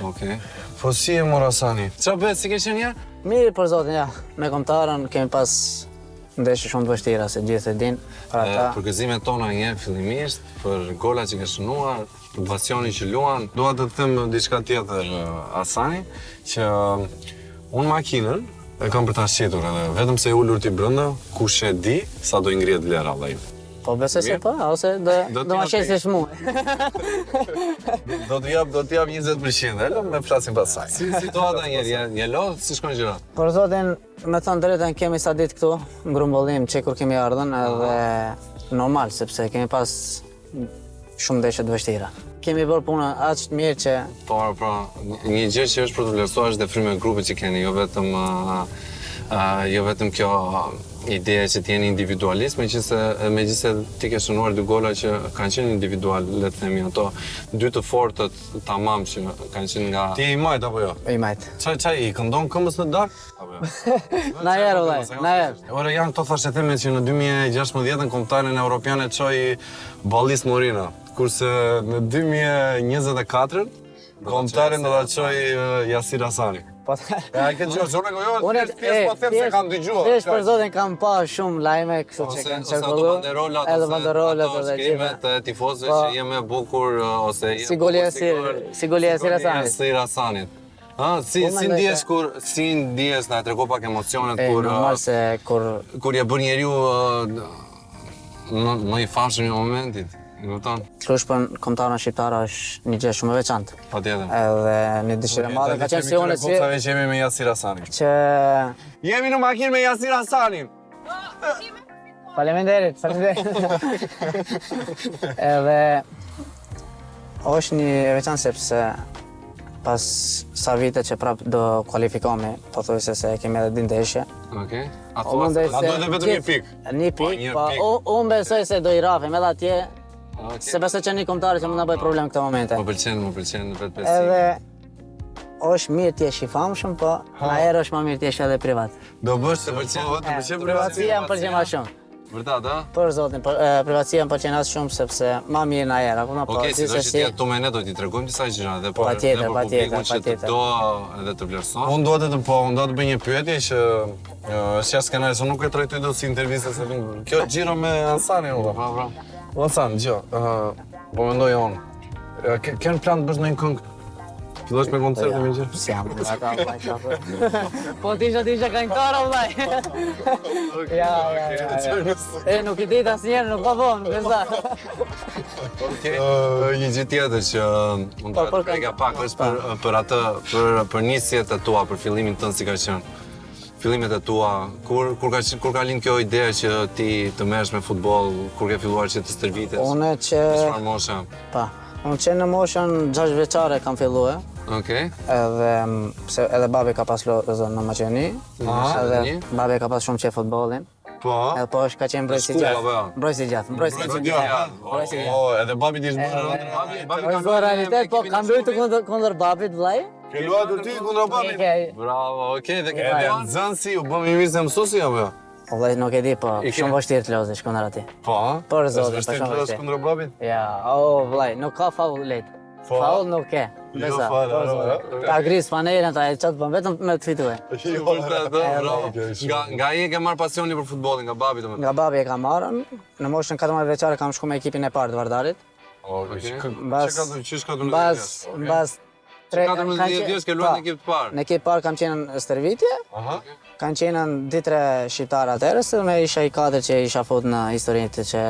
Okej. Po si e mor Asani? Qa bëhet, si ke qenë ja? Mirë për zotin, ja. Me kombëtarën kemi pas ndeshje shumë të vështira, se gjithë e din. Për ata. Për gëzimet tona një herë fillimisht, për golat që ke shënuar, për pasionin që luan. Dua të të them diçka tjetër eh, Asani, që unë makinën e kam për ta shitur edhe vetëm se e ulur ti brenda, kush e di sa do i ngrihet vlera vllai. Po besoj se Mirë. po, ose do Do do t'ja ma shesësh mua. Do të jap, do të jap 20%, e lëm me flasim pasaj. Si situata një herë, je, je lodh, si shkon gjërat? Për zotin, me thënë drejtën, kemi sa ditë këtu, në grumbullim që kur kemi ardhën, edhe normal, sepse kemi pas shumë ndeshje të vështira. Kemi bërë punë aq të mirë që Po, pra, një gjë që është për të vlerësuar është dhe fryma e grupit që keni, jo vetëm ë, jo vetëm kjo ideja që të jeni individualist, megjithëse megjithëse ti ke shënuar dy gola që kanë qenë individual, le të themi ato dy të fortët tamam që kanë qenë nga Ti je i majtë apo jo? I majtë. Ça ça i këndon këmbës në darkë? Apo jo? Najherë, vëllai, najherë. Ore janë këto thashetheme që në 2016-ën kombëtaren europiane çoi Ballis Morina, kurse në 2024-ën kombëtaren do ta çojë Jasir Asani. Po. E ke dëgjuar zonë jo, unë thjesht po them se kam dëgjuar. Thjesht për zotin kam pa shumë lajme kështu që kanë qarkulluar. Banderolat, edhe banderolat edhe gjitha. Të tifozëve po. që je më bukur ose je si goli Jasir, si goli Jasir Asanit. Jasir Asanit. Ha, si si ndihesh kur si ndihesh na trego pak emocionet kur normal se kur kur je bërë njeriu më më i famshëm i momentit. E kupton? Të luash për kombëtaren shqiptare është një gjë shumë e veçantë. Patjetër. Edhe një dëshirë e madhe ka qenë si unë si. Gocave që jemi me Jasir Asanin. Që jemi në makinë me Jasir Asanin. Faleminderit, faleminderit. Edhe është një e veçantë sepse pas sa vite që prap do kualifikohemi, pothuajse se kemi edhe dy ndeshje. Okej. A thua se na duhet vetëm një pikë? Një po, pikë, po unë besoj se do i rrahim edhe atje. Okay. Se besoj që një kombëtare që mund na bëjë problem këto momente. Më pëlqen, më pëlqen vetëbesimi. Edhe është mirë të jesh i famshëm, po najherë është më mirë të jesh edhe privat. Do bësh se pëlqen, po, të pëlqen privatësia më pëlqen më shumë. Vërtet, a? Për zotin, për, e, privatësia më pëlqen aq shumë sepse ma mirë najherë, apo po. Okej, si do që ti ato me ne do t'i tregojmë disa gjëra dhe për patjetër, dhe për publikun që të do edhe të vlerëson. Unë dua të të po, unë dua të bëj një pyetje që është jashtë skenarit, se nuk e trajtoj dot si intervistë se kjo xhiro me Asanin, unë. Po, po. Asan, dëgjo, po mendoj unë. Ke, ke në plan të bësh ndonjë këngë? Fillosh me koncerte me gjë? Si jam, nga ta vllai çfarë. Po ti isha ti isha këngëtar o vllai. Ja, ja, ja. E nuk i dit asnjëherë, nuk ka vonë, nuk e sa. Okej. Një gjë tjetër që unë do të preka pak është për për atë për për nisjet e tua, për fillimin tënd si ka qenë. Fillimet e tua, kur kur ka kur ka lind kjo ide që ti të merresh me futboll, kur ke filluar që të stërvitesh? Unë që Në çfarë moshe? Pa. Unë që në moshën 6 vjeçare kam fillue. Okej. Edhe pse edhe babi ka pas lozë në Maqedoni. Edhe babi ka pas shumë qejf futbollin. Po. Edhe po është ka qenë mbrojtës i gjatë. Jo? Mbrojtës i gjatë, mbrojtës i gjatë. Mbrojtës i gjatë. Po, edhe babi ti është bërë ëndrra. Babi, babi ka bërë realitet, po kam luajtur kundër kundër babit vllai. Ke luajtur ti kundër babit? Bravo, okej, dhe ke Edhe nxënësi u bë më mirë se mësuesi apo jo? Po vllai nuk e di, po shumë vështirë të lozësh kundër atij. Po, Për zotin, po shumë vështirë. Kundër babit? Ja, o vllai, nuk ka faull lehtë. Po. Faull nuk ke. Jo, Besa, fal, për zotin. Ta gris fanelën, ta e çat bën vetëm me të fitue. Jo, vërtet, bravo. Nga nga ai e ke marrë pasionin për futbollin, nga babi domethënë. Nga babi e kam marrë, në moshën 14 vjeçare kam shku me ekipin e parë të Vardarit. Okej. Mbas Mbas mbas Tre, 14 vjeç ke luajtur në ekip të parë. Në ekip të parë kam qenë në stërvitje. Aha. Kanë qenë 2-3 shqiptarë atëherë, se unë isha i katërt që isha fut në historinë të që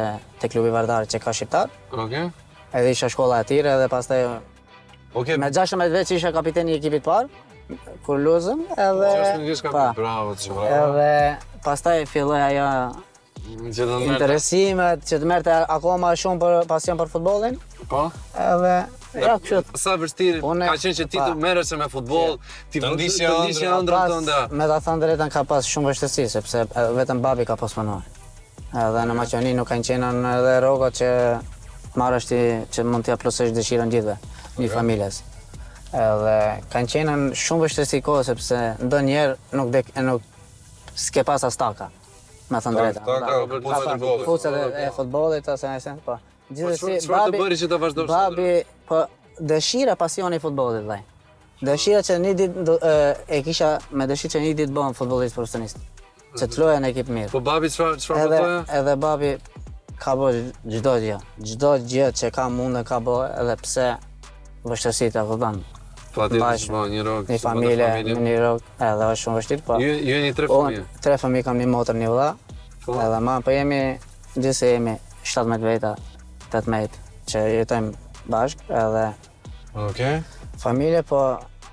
te klubi Vardar që ka shqiptar. Okej. Edhe isha shkolla e tyre edhe pastaj Okej. Me 16 vjeç isha kapiteni i ekipit të parë kur luzëm edhe 16 vjeç pa, bravo, bravo. Edhe pastaj filloi ajo Që të merrte. Interesimet, që të merrte akoma shumë për pasion për futbollin. Po. Edhe ja kështu. Sa vështirë ka qenë që ti të merresh me futboll, ti të ndiqje të ndiqje ëndrrën tënde. Me ta thënë drejtën ka pas shumë vështirësi sepse vetëm babi ka pas punuar. Edhe në Maqedoni nuk kanë qenë edhe rrogat që marrësh ti që mund t'ia plotësosh dëshirën gjithëve, një familjes. Edhe kanë qenë shumë vështirësi kohë sepse ndonjëherë nuk dek, nuk s'ke pas as taka. Me thënë drejtën. Taka, këpucët e futbollit. Këpucët e futbollit ose nëse, po. Po Gjithsesi, çfarë të bëri që të vazhdosh? Babi, po dëshira pasioni i futbollit vllai. Dëshira që një ditë e kisha me dëshirë që një ditë bëhem futbollist profesionist. Që të luaja në ekip mirë. Po babi çfarë çfarë po thoja? Edhe babi ka bërë çdo gjë, çdo gjë që ka mundë ka bërë edhe pse vështirësitë e kupton. Po aty është po një rrogë, një familje, një rrogë, edhe është shumë vështirë, po. Ju ju jeni tre fëmijë. Tre fëmijë kam një motër, një vëlla. Po. Edhe ma, po jemi gjithsej jemi 17 veta, 18 që jetojmë bashkë edhe Okej. Familje, po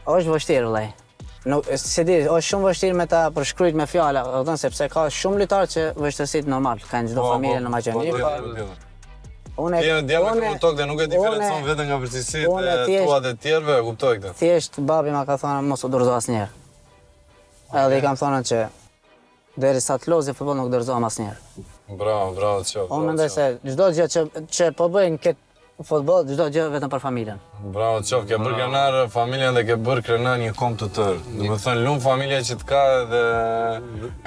është vështirë vëllai. Nuk se di, është shumë vështirë me ta përshkrujt me fjalë, e kupton sepse ka shumë lojtarë që vështirësitë normal kanë çdo po, familje po, në Maqedoni, po, po. Unë Ti je djalë me këmbë tokë dhe nuk e diferencon veten nga vështirësitë e tua dhe të tjerëve, e kuptoj këtë. Thjesht babi ma ka thënë mos u dorëzo asnjëherë. Edhe i kam thënë që. Derisa të lozi futboll nuk dorëzohem asnjëherë. Bravo, bravo të qoftë. Unë mendoj se çdo gjë që që po bëj në këtë futboll, çdo gjë vetëm për familjen. Bravo të qoftë, ke bërë krenar familjen dhe ke bërë krenar një komb të tërë. Domethënë lum familja që të ka dhe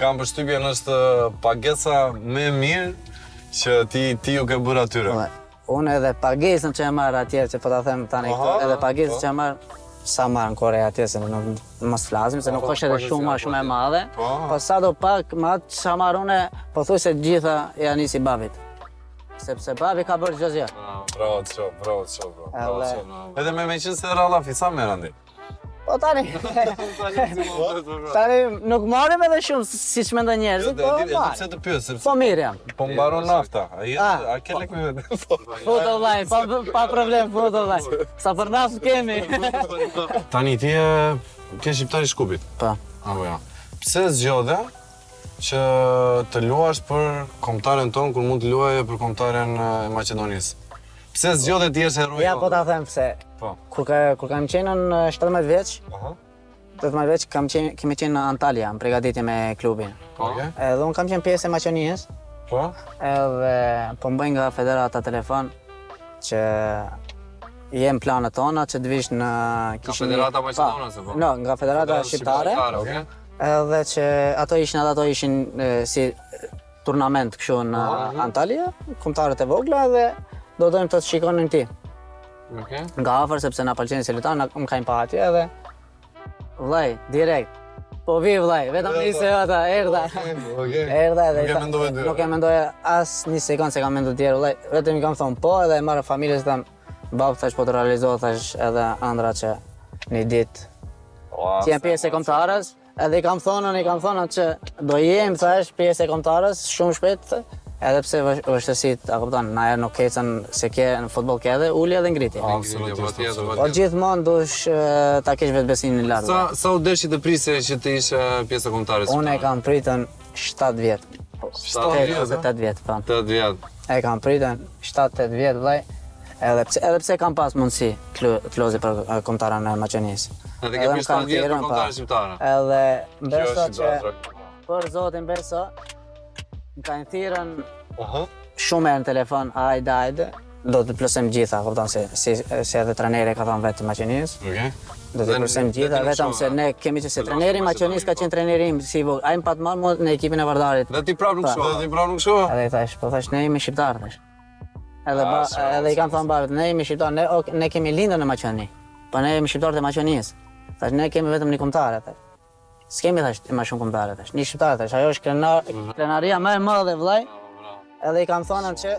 kam përshtypjen është pagesa më e mirë që ti ti u ke bërë atyre. Po, Unë edhe pagesën që e marr atje, që po ta them tani këtu, edhe pagesën po. që e marr, sa marr në Kore atje, se nuk mos flasim, se nuk po, është edhe po, shuma shumë e madhe, po, po sado pak, me atë sa marr unë, pothuajse gjitha ia nisi babit. Sepse babi ka bërë çdo gjë. Bravo, bravo, bravo, bravo, bravo. Edhe me me qenë se ra llafi, sa merr Andi? Po tani. Tani nuk marrim edhe shumë siç mendojnë njerëzit, po. Edhe pse të pyes, sepse Po mirë jam. Po mbaron nafta. A je ah, a ke lek me vete? Po vllai, pa pa problem, po vllai. Sa për naftë kemi. Tani ti je ke shqiptar i Shkupit. Po. Apo jo. Pse zgjodhe që të luash për kombëtaren tonë kur mund të luaje për kombëtaren e Maqedonisë? Pse zgjodhe të jesh heroi? Ja po ta them pse. Po. Kur ka kur kam qenë në 17 vjeç, Aha. 18 vjeç kam qenë kemi qenë në Antalya, në përgatitje me klubin. Po. Okay. Edhe unë kam qenë pjesë e Maqedonisë. Po. Edhe po më bëjnë nga federata telefon që je në planet tona që të vish në Nga federata maqedonase po. No, nga federata shqiptare. Okay. Edhe që ato ishin edhe ato ishin e, si turnament kështu në Antalya, kombëtaret e vogla dhe do dojmë të të shikonim ti. Okay. Nga afër sepse na pëlqen si lojtar, na më kanë pa atje edhe vllai direkt. Po vi vllai, vetëm nise ata, erdha. Okej. Erdha edhe Nuk e mendove dy. Nuk e mendoja as një sekond se kam menduar të tjerë vllai, vetëm i kam thonë po edhe e marr familjes tham, bab thash po të realizohet thash edhe ëndra që një ditë të jem pjesë e kombëtares, Edhe i kam thonë, i kam thonë që do jem, thash, pjesë e kombëtares, shumë shpejt, edhe pse vështirësitë, a kupton, na herë nuk ecën se ke në futboll ke edhe ulje edhe ngritje. Absolutisht. Po gjithmonë dush ta kesh vetëbesimin lart. Sa sa u deshi të prisje që të ishe pjesë e kombëtares? Unë e kam pritën 7 vjet. 7 vjet, ose 8 vjet, po. 8 vjet. E kam pritën 7-8 vjet vllai. Edhe pse edhe pse kam pas mundësi të të lozi për kombëtaren e Maqedonisë. Edhe ke prit 7 vjet për kombëtaren shqiptare. Edhe beso që për zotin beso më kanë thirrën shumë herë në telefon, hajde, hajde, do të plotësojmë gjitha, kupton se si si edhe trajneri ka thënë vetë Maqedonisë. Okej. Do të plotësojmë gjitha, vetëm se ne kemi që se trajneri i Maqedonisë ka qenë trajneri im si i vogël. Ai më pat marrë mua në ekipin e Vardarit. Dhe ti prapë nuk shkove. Dhe ti prapë nuk shkove. Edhe i thash, po thash ne jemi shqiptarë, thash. Edhe ba, edhe i kam thënë babit, ne jemi shqiptarë, ne ok, ne kemi lindur në Maqedoni. Po ne jemi shqiptarë të Maqedonisë. Thash ne kemi vetëm një kombëtare, thash. S'kemi thash më shumë kombëtare, thash. Një shqiptar, thash, ajo është krenar, mhm. krenaria më e madhe vllai. Edhe i kam thënë që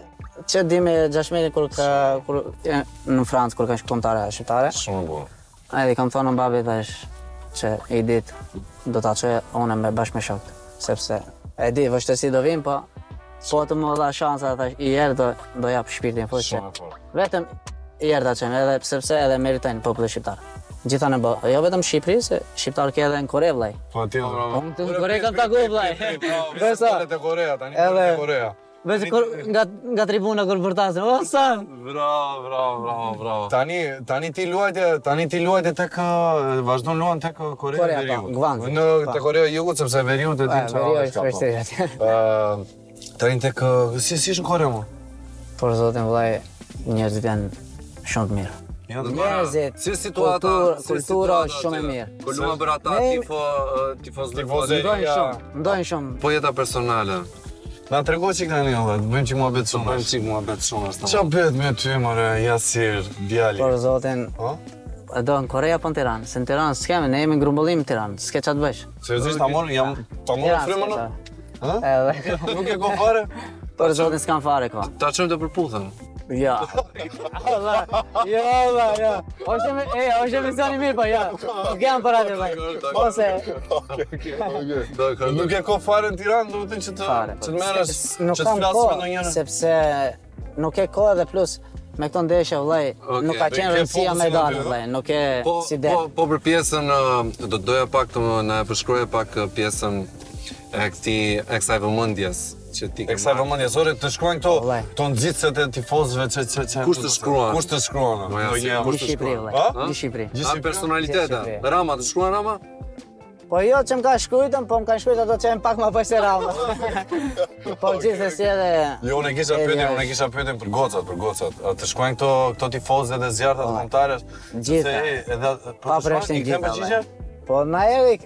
që 2016 kur ka kur në Francë kur ka shkuar kombëtare shqiptare. Shumë bukur. Edhe i kam thënë babit thash që i ditë do ta çoj unë me bashkë me shokët, sepse e di vështirësi do vinë, po po të më dha shansa thash i herë do do jap shpirtin fort. Shumë e fortë. Vetëm i herë ta çojmë edhe sepse edhe meritojnë populli shqiptar. Gjitha në botë, jo vetëm në Shqipëri, se shqiptar ke edhe në Kore vllai. Po ti bravo. Unë në Kore kam taku vllai. Besa. Te Korea tani, te Korea. Veç kur nga nga tribuna kur bërtasin. O sa. Bravo, bravo, bravo, bravo. Tani tani ti luajte, tani ti luajte tek vazhdon luan tek Korea e po, Veriut. Gwangju. Në po. te Korea e Jugut sepse Veriu të di çfarë. Veriu është vështirë atje. Ë tani tek si si është në Kore mo? Për zotin vllai, njerëzit janë shumë të mirë. Njerëzit, si situata, kultura, kultura është shumë e mirë. Po luan për ata tifo tifozë Ndojnë shumë, ndojnë shumë. Po jeta personale. Na trego çik tani valla, të bëjmë çik muhabet shumë. Bëjmë çik muhabet shumë ashtu. Ça bëhet me ty more Jasir, djali? Për zotin. Po? E do në Kore apo në Tiranë? Se në Tiranë s'kemi, ne jemi në grumbullim në Tiranë, s'ke ça të bësh. Seriozisht ta morën, jam ta morën frymën. Ë? Edhe. Nuk e ka fare? Për zotin s'kam fare kohë. Ta çojmë te Përputhen. Ja. Allah, ja, Allah, ja. Ose me, e, ose emision i mirë, po ja. Nuk jam për atë, vllai. Ose Nuk e ka fare në Tiranë, do të thënë që të fare. që të merresh, nuk që të kam flasësh me kohë, ndonjërin. sepse nuk e kohë dhe plus me këto ndeshje vllai, nuk ka qenë rëndësia me dalë vllai, nuk e Po, si del. po, po për pjesën, ë, do të doja pak të më na e përshkruaje pak ë, pjesën e këtij e kësaj vëmendjes që ti ke. E kësaj vëmendjes, ore, të shkruajnë këto, këto nxitëset e tifozëve që që që Kush të shkruan? Kush të shkruan? Po ja, si, kush të Shqipëri, shkruan? vllai. Në Shqipëri. A personalitete. Rama, të shkruan Rama? Po jo që më ka shkrujtën, po më kanë shkrujtë ato që janë pak më poshtë se Rama. Po gjithsesi edhe... Jo, unë e kisha pyetjen, unë e kisha pyetjen për gocat, për gocat. A të shkruajnë këto këto tifozët e zjarrta të kombëtares? Gjitha. Edhe po Pa të shkruajnë, përjashtim i kthen gjitha. përgjigje? Po na edhe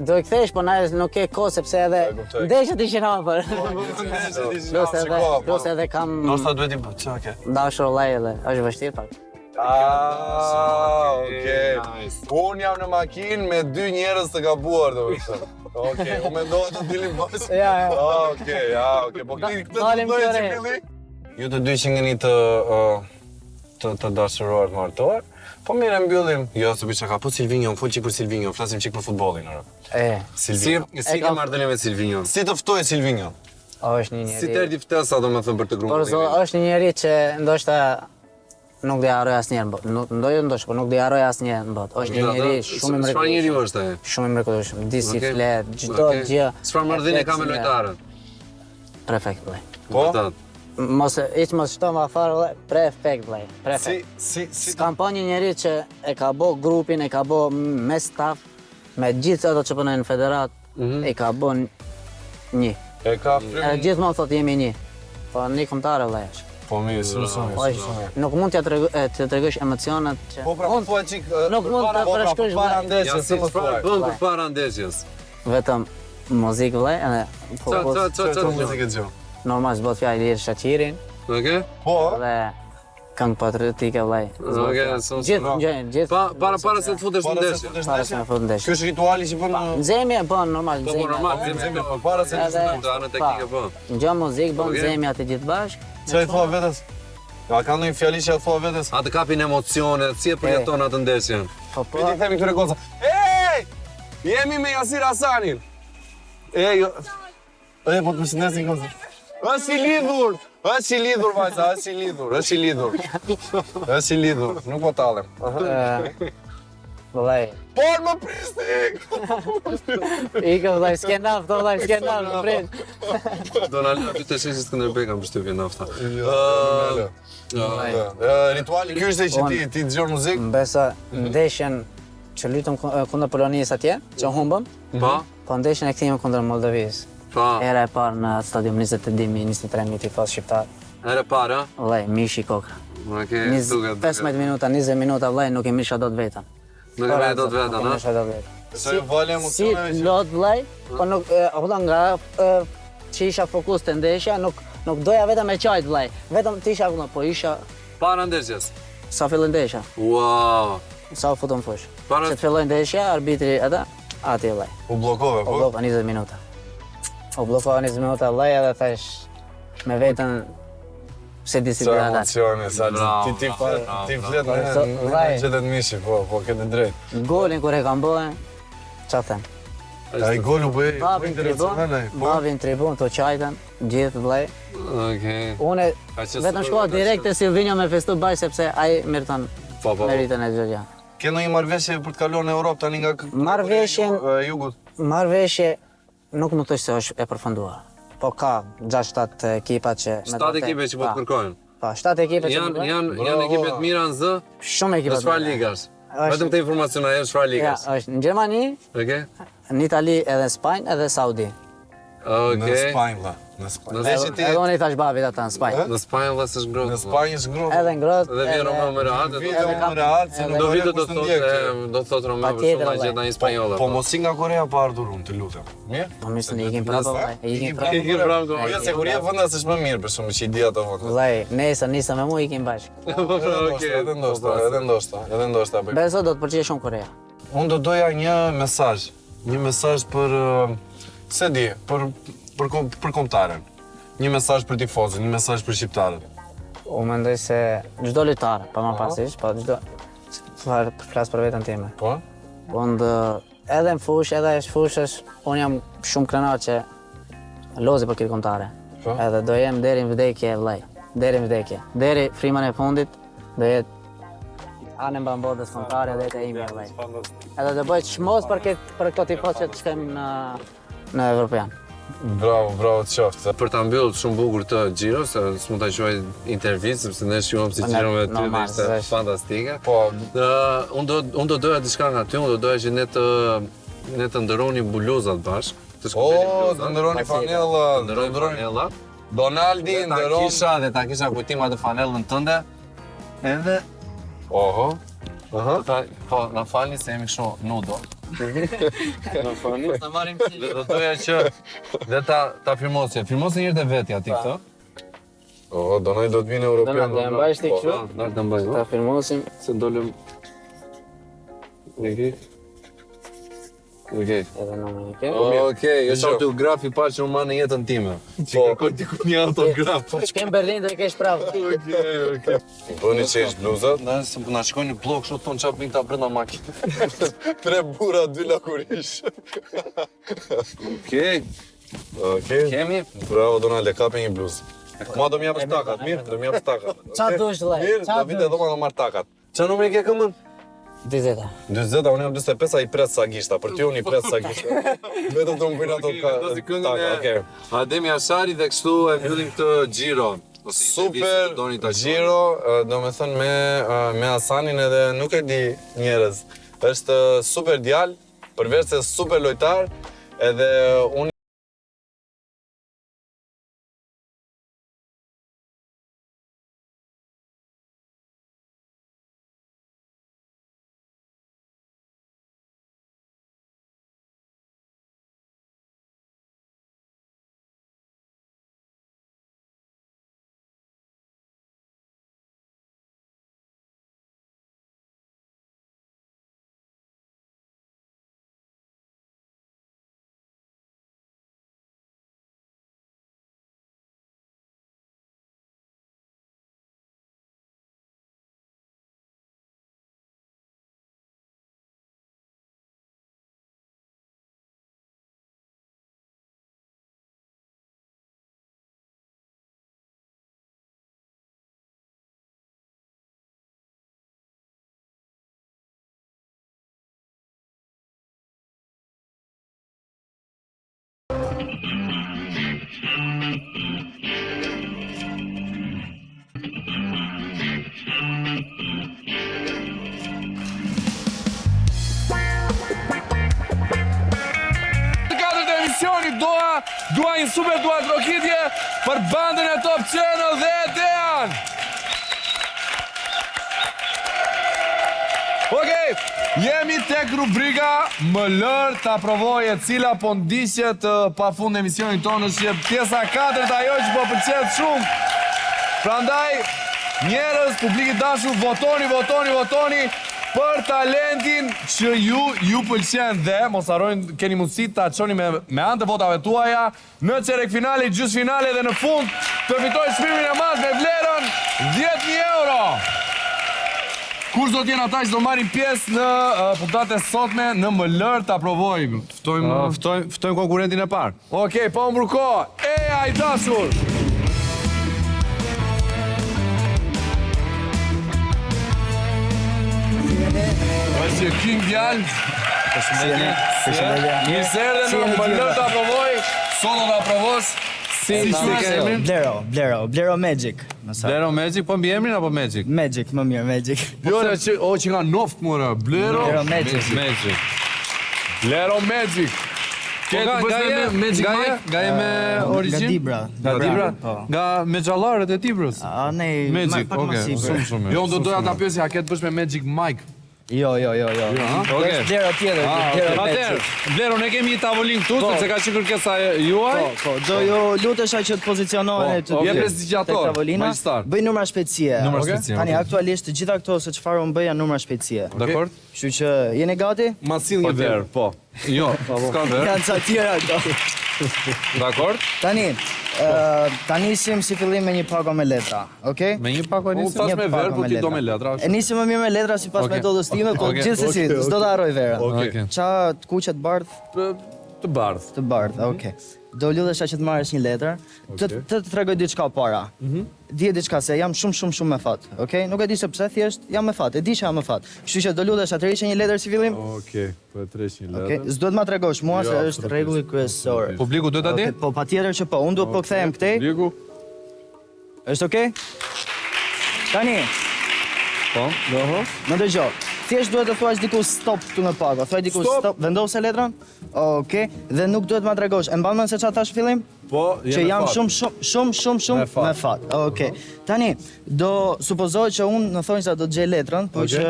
do i kthesh, po na nuk ke kohë sepse edhe ndeshjet ishin afër. Plus edhe, po. plus edhe kam Ndoshta duhet i çka ke. dashur vllai edhe, është vështirë pak. Ah, okej. Unë jam në makinë me dy njerëz të gabuar, domethënë. Okej, unë mendova të dilim bashkë. Ja, ja. Okej, ja, okej. Po këtë këtë të Dalim bëj që këre. filli. Ju të dy që ngeni të ë, të të dashuruar të martuar. Po mirë e mbyllim. Jo, se bëj çka, po Silvinjo, fol çik për Silvinjo, flasim çik për futbollin, ora. E. Silvinjo. Si si ke marrëdhënie me Silvinjon? Si të ftoi Silvinjo? O, është një njeri. Si të erdhi ftesa domethënë për të Por grumbullimin? zo, është një njeri që ndoshta nuk do ja harroj asnjëherë në botë. Nuk ndoshta ndoshta, por nuk do ja harroj asnjëherë në botë. Është një njeri shumë i mrekullueshëm. Çfarë njeriu është ai? Shumë i mrekullueshëm. Di si Okej. flet, çdo Okej. gjë. Çfarë marrëdhënie e ka me flet si lojtarët? Perfekt, vllai. Po? Mos e hiç mos shto më fare vllai, perfekt vllai, perfekt. Si si si S'kam pa një njeri që e ka bo grupin, e ka bo me staf, me gjithë ato që punojnë në federat, e ka bo një. E ka Edhe gjithmonë thotë jemi një. Po një kombëtare vllai është. Po mirë, shumë shumë. Po, është- nuk mund t'ja trego, e, të tregosh emocionet që Po pra, po thua çik, Nuk mund të po pra, përshkruash para vllai. ndeshjes, Ja, si më çfarë thuaj. bën përpara ndeshjes? Vetëm muzikë vllai, edhe Ça ça ça ça muzikë dëgjon? Normal s'bëhet fjalë Ilir Shaqirin. Okej. Po. Dhe këngë patriotike vllai. s'bëhet Okej, fjalë. son- Gjithë gjë, gjithë. Pa para para se të futesh në Para se ndeshje. të futesh Para se të futesh në ndeshje. Ky është rituali që bën Nxehmje bën normal, Po po nxehmje. normal, Po, nxehmje po, para se të Edhe- futesh në anën teknike po. Dëgjon muzikë, bën Okej. nxehmje atë gjithë bashkë. Çfarë i thua vetes? A ka ndonjë fjali që ja thua vetes? A të kapin emocionet, si e përjeton atë ndeshjen? Po po. Ne ti themi këtyre goca. Ej! Jemi me Jasir Hasanin. E jo. E po të përshëndesin goca. Është i lidhur, është i lidhur vajza, është i lidhur, është i lidhur. Është i lidhur, nuk po tallem. Ë, Vllai. Por më prisni! Ikë vllai, s'ke naftë, vllai, s'ke naftë, prit. Do na lë aty te sheshi Skënderbej kam përshtypjen nafta. Jo, Ë, Ë, Rituali ky është që ti ti dëgjon muzikë? Besa ndeshjen që luajtëm kundër Polonisë atje, që humbëm. Po. Po ndeshjen e kthimit kundër Moldavisë. Po. Era e parë në atë stadium 22.000, 23.000 tifozë shqiptar. Era e parë, a? Vllai, mishi koka. Okej, duket. 15 minuta, 20 minuta vllai nuk e misha dot vetën. Nuk e merr dot vetën, Nuk e a? misha dot vetën. Sa ju valë emocioneve Si që lot vllai, po nuk e kupton nga e, që isha fokus te ndeshja, nuk nuk doja vetëm me qajt vllai. Vetëm të isha kupton, po isha Para ndeshjes. sa filloi ndeshja. Wow. Sa u futëm në fushë. Para Që të filloi ndeshja, arbitri edhe aty vllai. U bllokove, U po? bllokova 20 minuta. U bllokova 20 minuta vllai edhe thash me veten se di si Sa do ta dal. emocione, sa ti ti flet, ti flet në So, në vllai. gjetet mishi, po, po ke të drejtë. Golin kur e kam bërë, ç'a them? Ai gol u bë, po Babin tribun, internacional ai. Po. babin tribun të qajtën, gjithë vllai. Okej. Unë Ka qenë vetëm super, shkova ka direkt te Silvinho me festu bashkë sepse ai meriton Po, po, po. meritën e çdo gjë. Ke ndonjë marrëveshje për të kaluar në Europë tani nga k- Marrëveshjen e jugut? Marrëveshje nuk më thosh se është e përfunduar. Po ka 6-7 ekipa që me 7 vërtet- ekipe që po të kërkojnë. Po, 7 ekipe që Janë më janë janë ekipe të mira në zë. Shumë ekipe Në të çfarë mira. ligash? Është- Vetëm këtë informacion ajo çfarë Ja, ligash. është në Gjermani, Okej. në Itali edhe në Spanjë edhe Saudi. Okej. Në Spanjë, vlla, në Spanjë. Në Edhe edhe unë i thash babit ata në Spanjë. Në Spanjë vlla s'është ngrohtë. Në Spanjë është ngrohtë. Edhe ngrohtë. Dhe vjen Romeo më rehat. Vjen Romeo më rehat, se nuk do do vitë do kush të thotë ndjek e, do thotë Romeo për Patjetër, shumë na vllai. gjet një spanjolle. Po mos i nga Korea pa ardhur unë, të lutem. Mirë? Po mirë se ne ikim prapë, vllai. Ikim prapë. Ikim prapë, do. Jo, se kur je vendas është më mirë për shkakun që i di ato vende. Vllai, nesër nisa me mua ikim bashkë. Po, po, okej. Edhe ndoshta, edhe ndoshta, edhe ndoshta bëj. Beso do të pëlqej shumë Korea. Unë do doja një mesazh, një mesazh për ë, se di, për për kom- për kombëtaren. Një mesazh për tifozët, një mesazh për shqiptarët. Unë mendoj se çdo lojtar, pa më pasisht, po çdo far flas për veten time. Po? Unë dë- edhe në fushë, edhe jashtë fushës, unë jam shumë krenar që lozi për këtë kombëtare. Po? Edhe do jem deri në vdekje, vllai. Deri në vdekje. Deri frimën e fundit do jetë anë mban botës kombëtare dhe e ime vllai. Edhe do bëj çmos për këtë për këto tifozë që të shkojmë në në Evropian. Bravo, bravo të qoftë. Për ta mbyllur shumë bukur këtë xhiro, se s'mund ta quaj intervistë sepse ne shihuam si Po, xhiro me ty dhe normal, ishte s'është. fantastike. Po, Ë, unë do unë do doja diçka nga ty, unë do doja që ne të ne të ndërronim bluzat bashkë. Të O, të ndërroni fanella, të ndërroni fanellat. Donaldi ndërron. Ta kisha dhe ta kisha kujtim atë fanellën tënde. Edhe Oho. Aha. Ta, po, na falni se jemi kështu nudo. Na falni. Ta marrim si. Dhe do doja që dhe ta ta firmosje. Firmosje një herë te vetja ti këtë. O, Donaldi do të vinë Europian. Donald, do e mbajsh ti kështu? Po, do ta mbaj. Ta firmosim. Se dolëm. Okej. Okej. Edhe numrin e ke. Okej, është autografi i parë që unë marr në jetën time. Që po. kërkoj diku një autograf. Po të shkem Berlin do e kesh prapë. Okej, okej. Bëni çesh bluzat? Na se po na shikojnë në bllok, kështu thonë çfarë bëjnë këta brenda makinës. Tre burra, dy lakurish. Okej. Okej. Kemi. Bravo Donald, e kape një bluzë. Mua do më japësh takat, mirë, do më japësh takat. Ça dush vëllai? Mirë, do vite dhoma do marr takat. Ça numri ke këmbën? 40. 40, unë jam 45, ai pres sa gishta, për ty unë i pres sa gishta. Vetëm të më bëjnë ato ka. Këngën e Okej. Adem Jashari dhe kështu e mbyllim këtë xhiro. Super xhiro, do me thënë me, me Asanin edhe nuk e di njerëz. Është super djalë, përveç se super lojtar, edhe unë Të katërt e emisionit dua, dua një super duartrokitje për bandën e Top Channel dhe Dean. Okej, jemi tek rubrika Më lër ta provoj e cila po ndiqet pa fund në emisionin tonë është që pjesa e katërt ajo që po pëlqehet shumë. Prandaj, njerëz, publik i dashur, votoni, votoni, votoni për talentin që ju ju pëlqen dhe mos harroni keni mundësi ta çoni me me anë të votave tuaja Në çerekfinale, gjysmëfinale dhe në fund të fitojë çmimin e madh me vlerën 10.000 euro. Kush do të jenë ata që do marrin pjesë në puntatën e sotme në Më lër ta provojmë. Ftojmë uh, ftojmë ftojmë konkurrentin e parë. Okej, pa humbur kohë. Eja i dashur. Është King djalë. Përshëndetje. Përshëndetje. Mirë se erdhe në Më lër ta provoj. Sot do ta provosh. Si si ke emrin? Blero, Blero, Blero Magic. Blero Magic, po mbiemrin apo Magic? Magic, më mirë Magic. Jo, re, që, o që nga noft more, Blero Blero Magic. Magic. Blero Magic. Ke po të bësh me Magic Mike? Nga je me origjinë? Nga Dibra. Nga Dibra? Po. Nga Mexhallarët e Dibrës. A, ne, Magic, okay. Shumë shumë. Jo, unë do doja ta pyesja, a ke të bësh me Magic Mike? Jo, jo, jo, jo. Jo, ha? Okej. Është Blero tjetër, Ah, Blero okej. Magic. Atëherë, Blero, ne kemi një tavolinë këtu, Po. sepse ka qenë kërkesa juaj. Po, po, do ju lutesha që të pozicionoheni Po, të okej. dy. Je prestigjjator, tek tavolina. magjistar. Bëj numra shpejtësie. Numra Okej? shpejtësie, Tani okej. aktualisht të gjitha këto se çfarë unë bëj janë numra shpejtësie. Dakor. Kështu që jeni gati? Ma sill një verë, po. Jo, s'ka verë. Janë ca tjera këto. Dakor. Tani, ë ta nisim si fillim me një pako me letra, okay? Me një pako e Unë nisim? thash Një me pako verë, po ti do me letra. E nisim më mirë me letra sipas Okej. metodës time, po Okej. gjithsesi, Okej, s'do ta harroj verën. Okej. Ça të kuqe të bardh? Të bardh. Të bardh, okay. Do lutesha që të marrësh një letër, të Okej. të të tregoj diçka para. Mhm. Dije diçka se jam shumë shumë shumë me fat, okay? Nuk e di se pse, thjesht jam me fat, e di që jam me fat. Kështu që do lutesha të rriqe një letër si fillim. Okej, po e tresh një letër. Okej, s'duhet ma tregosh mua Jo, se është absolutisht. rregulli kryesor. Publiku duhet ta di? Okej, Po patjetër që po, unë duhet po kthehem këtej. Publiku. Është okay? Tani, Po, doho. Më dëgjo. Thjesht duhet të thuash diku stop këtu në pako. Thuaj diku Stop. stop, vendose letrën. Okej, dhe nuk duhet ma tregosh. E mban mend se çfarë thash në fillim? Po, je Që me jam fat. shumë shumë shumë shumë shumë Me fat. me fat. Okej. Tani do supozohet që unë në thonjza do të gjej letrën, por Okej. që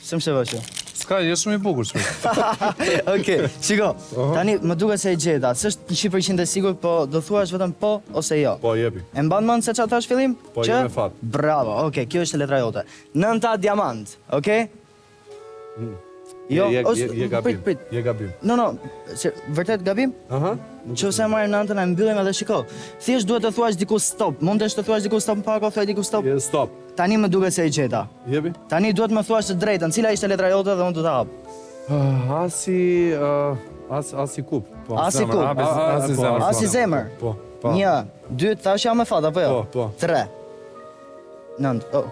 s'm shëvë që. S'ka, je shumë i bukur shpejt. Okej, shiko. Tani më duket se e gjeta. S'është 100% e sigurt, po do thuash vetëm po ose jo. Po, jepi. E mban mend se çfarë thash fillim? Po, Që? je me fat. Bravo. Okej, kjo është letra jote. Nënta diamant, okej? Jo, Je, je, ose- je, je gabim. Prit, prit. Je gabim. No, no, se vërtet gabim? Aha. Nëse e marrim nëntën, e mbyllim edhe shiko. Thjesht duhet të thuash diku stop. Mundesh të thuash diku stop në pako, thuaj diku stop. Je stop. Tani më duket se e gjeta. Jepi. Tani duhet më thuash të drejtën, cila ishte letra jote dhe unë do ta hap. Ah, Asi, uh, as, asi kup. Po, Asi zemër, kup. Asi, asi po, zemër. po. Asi zemër. Po, po. Një, dy, thash jam me fat apo jo? Po, po. Tre. Nënt. Oh.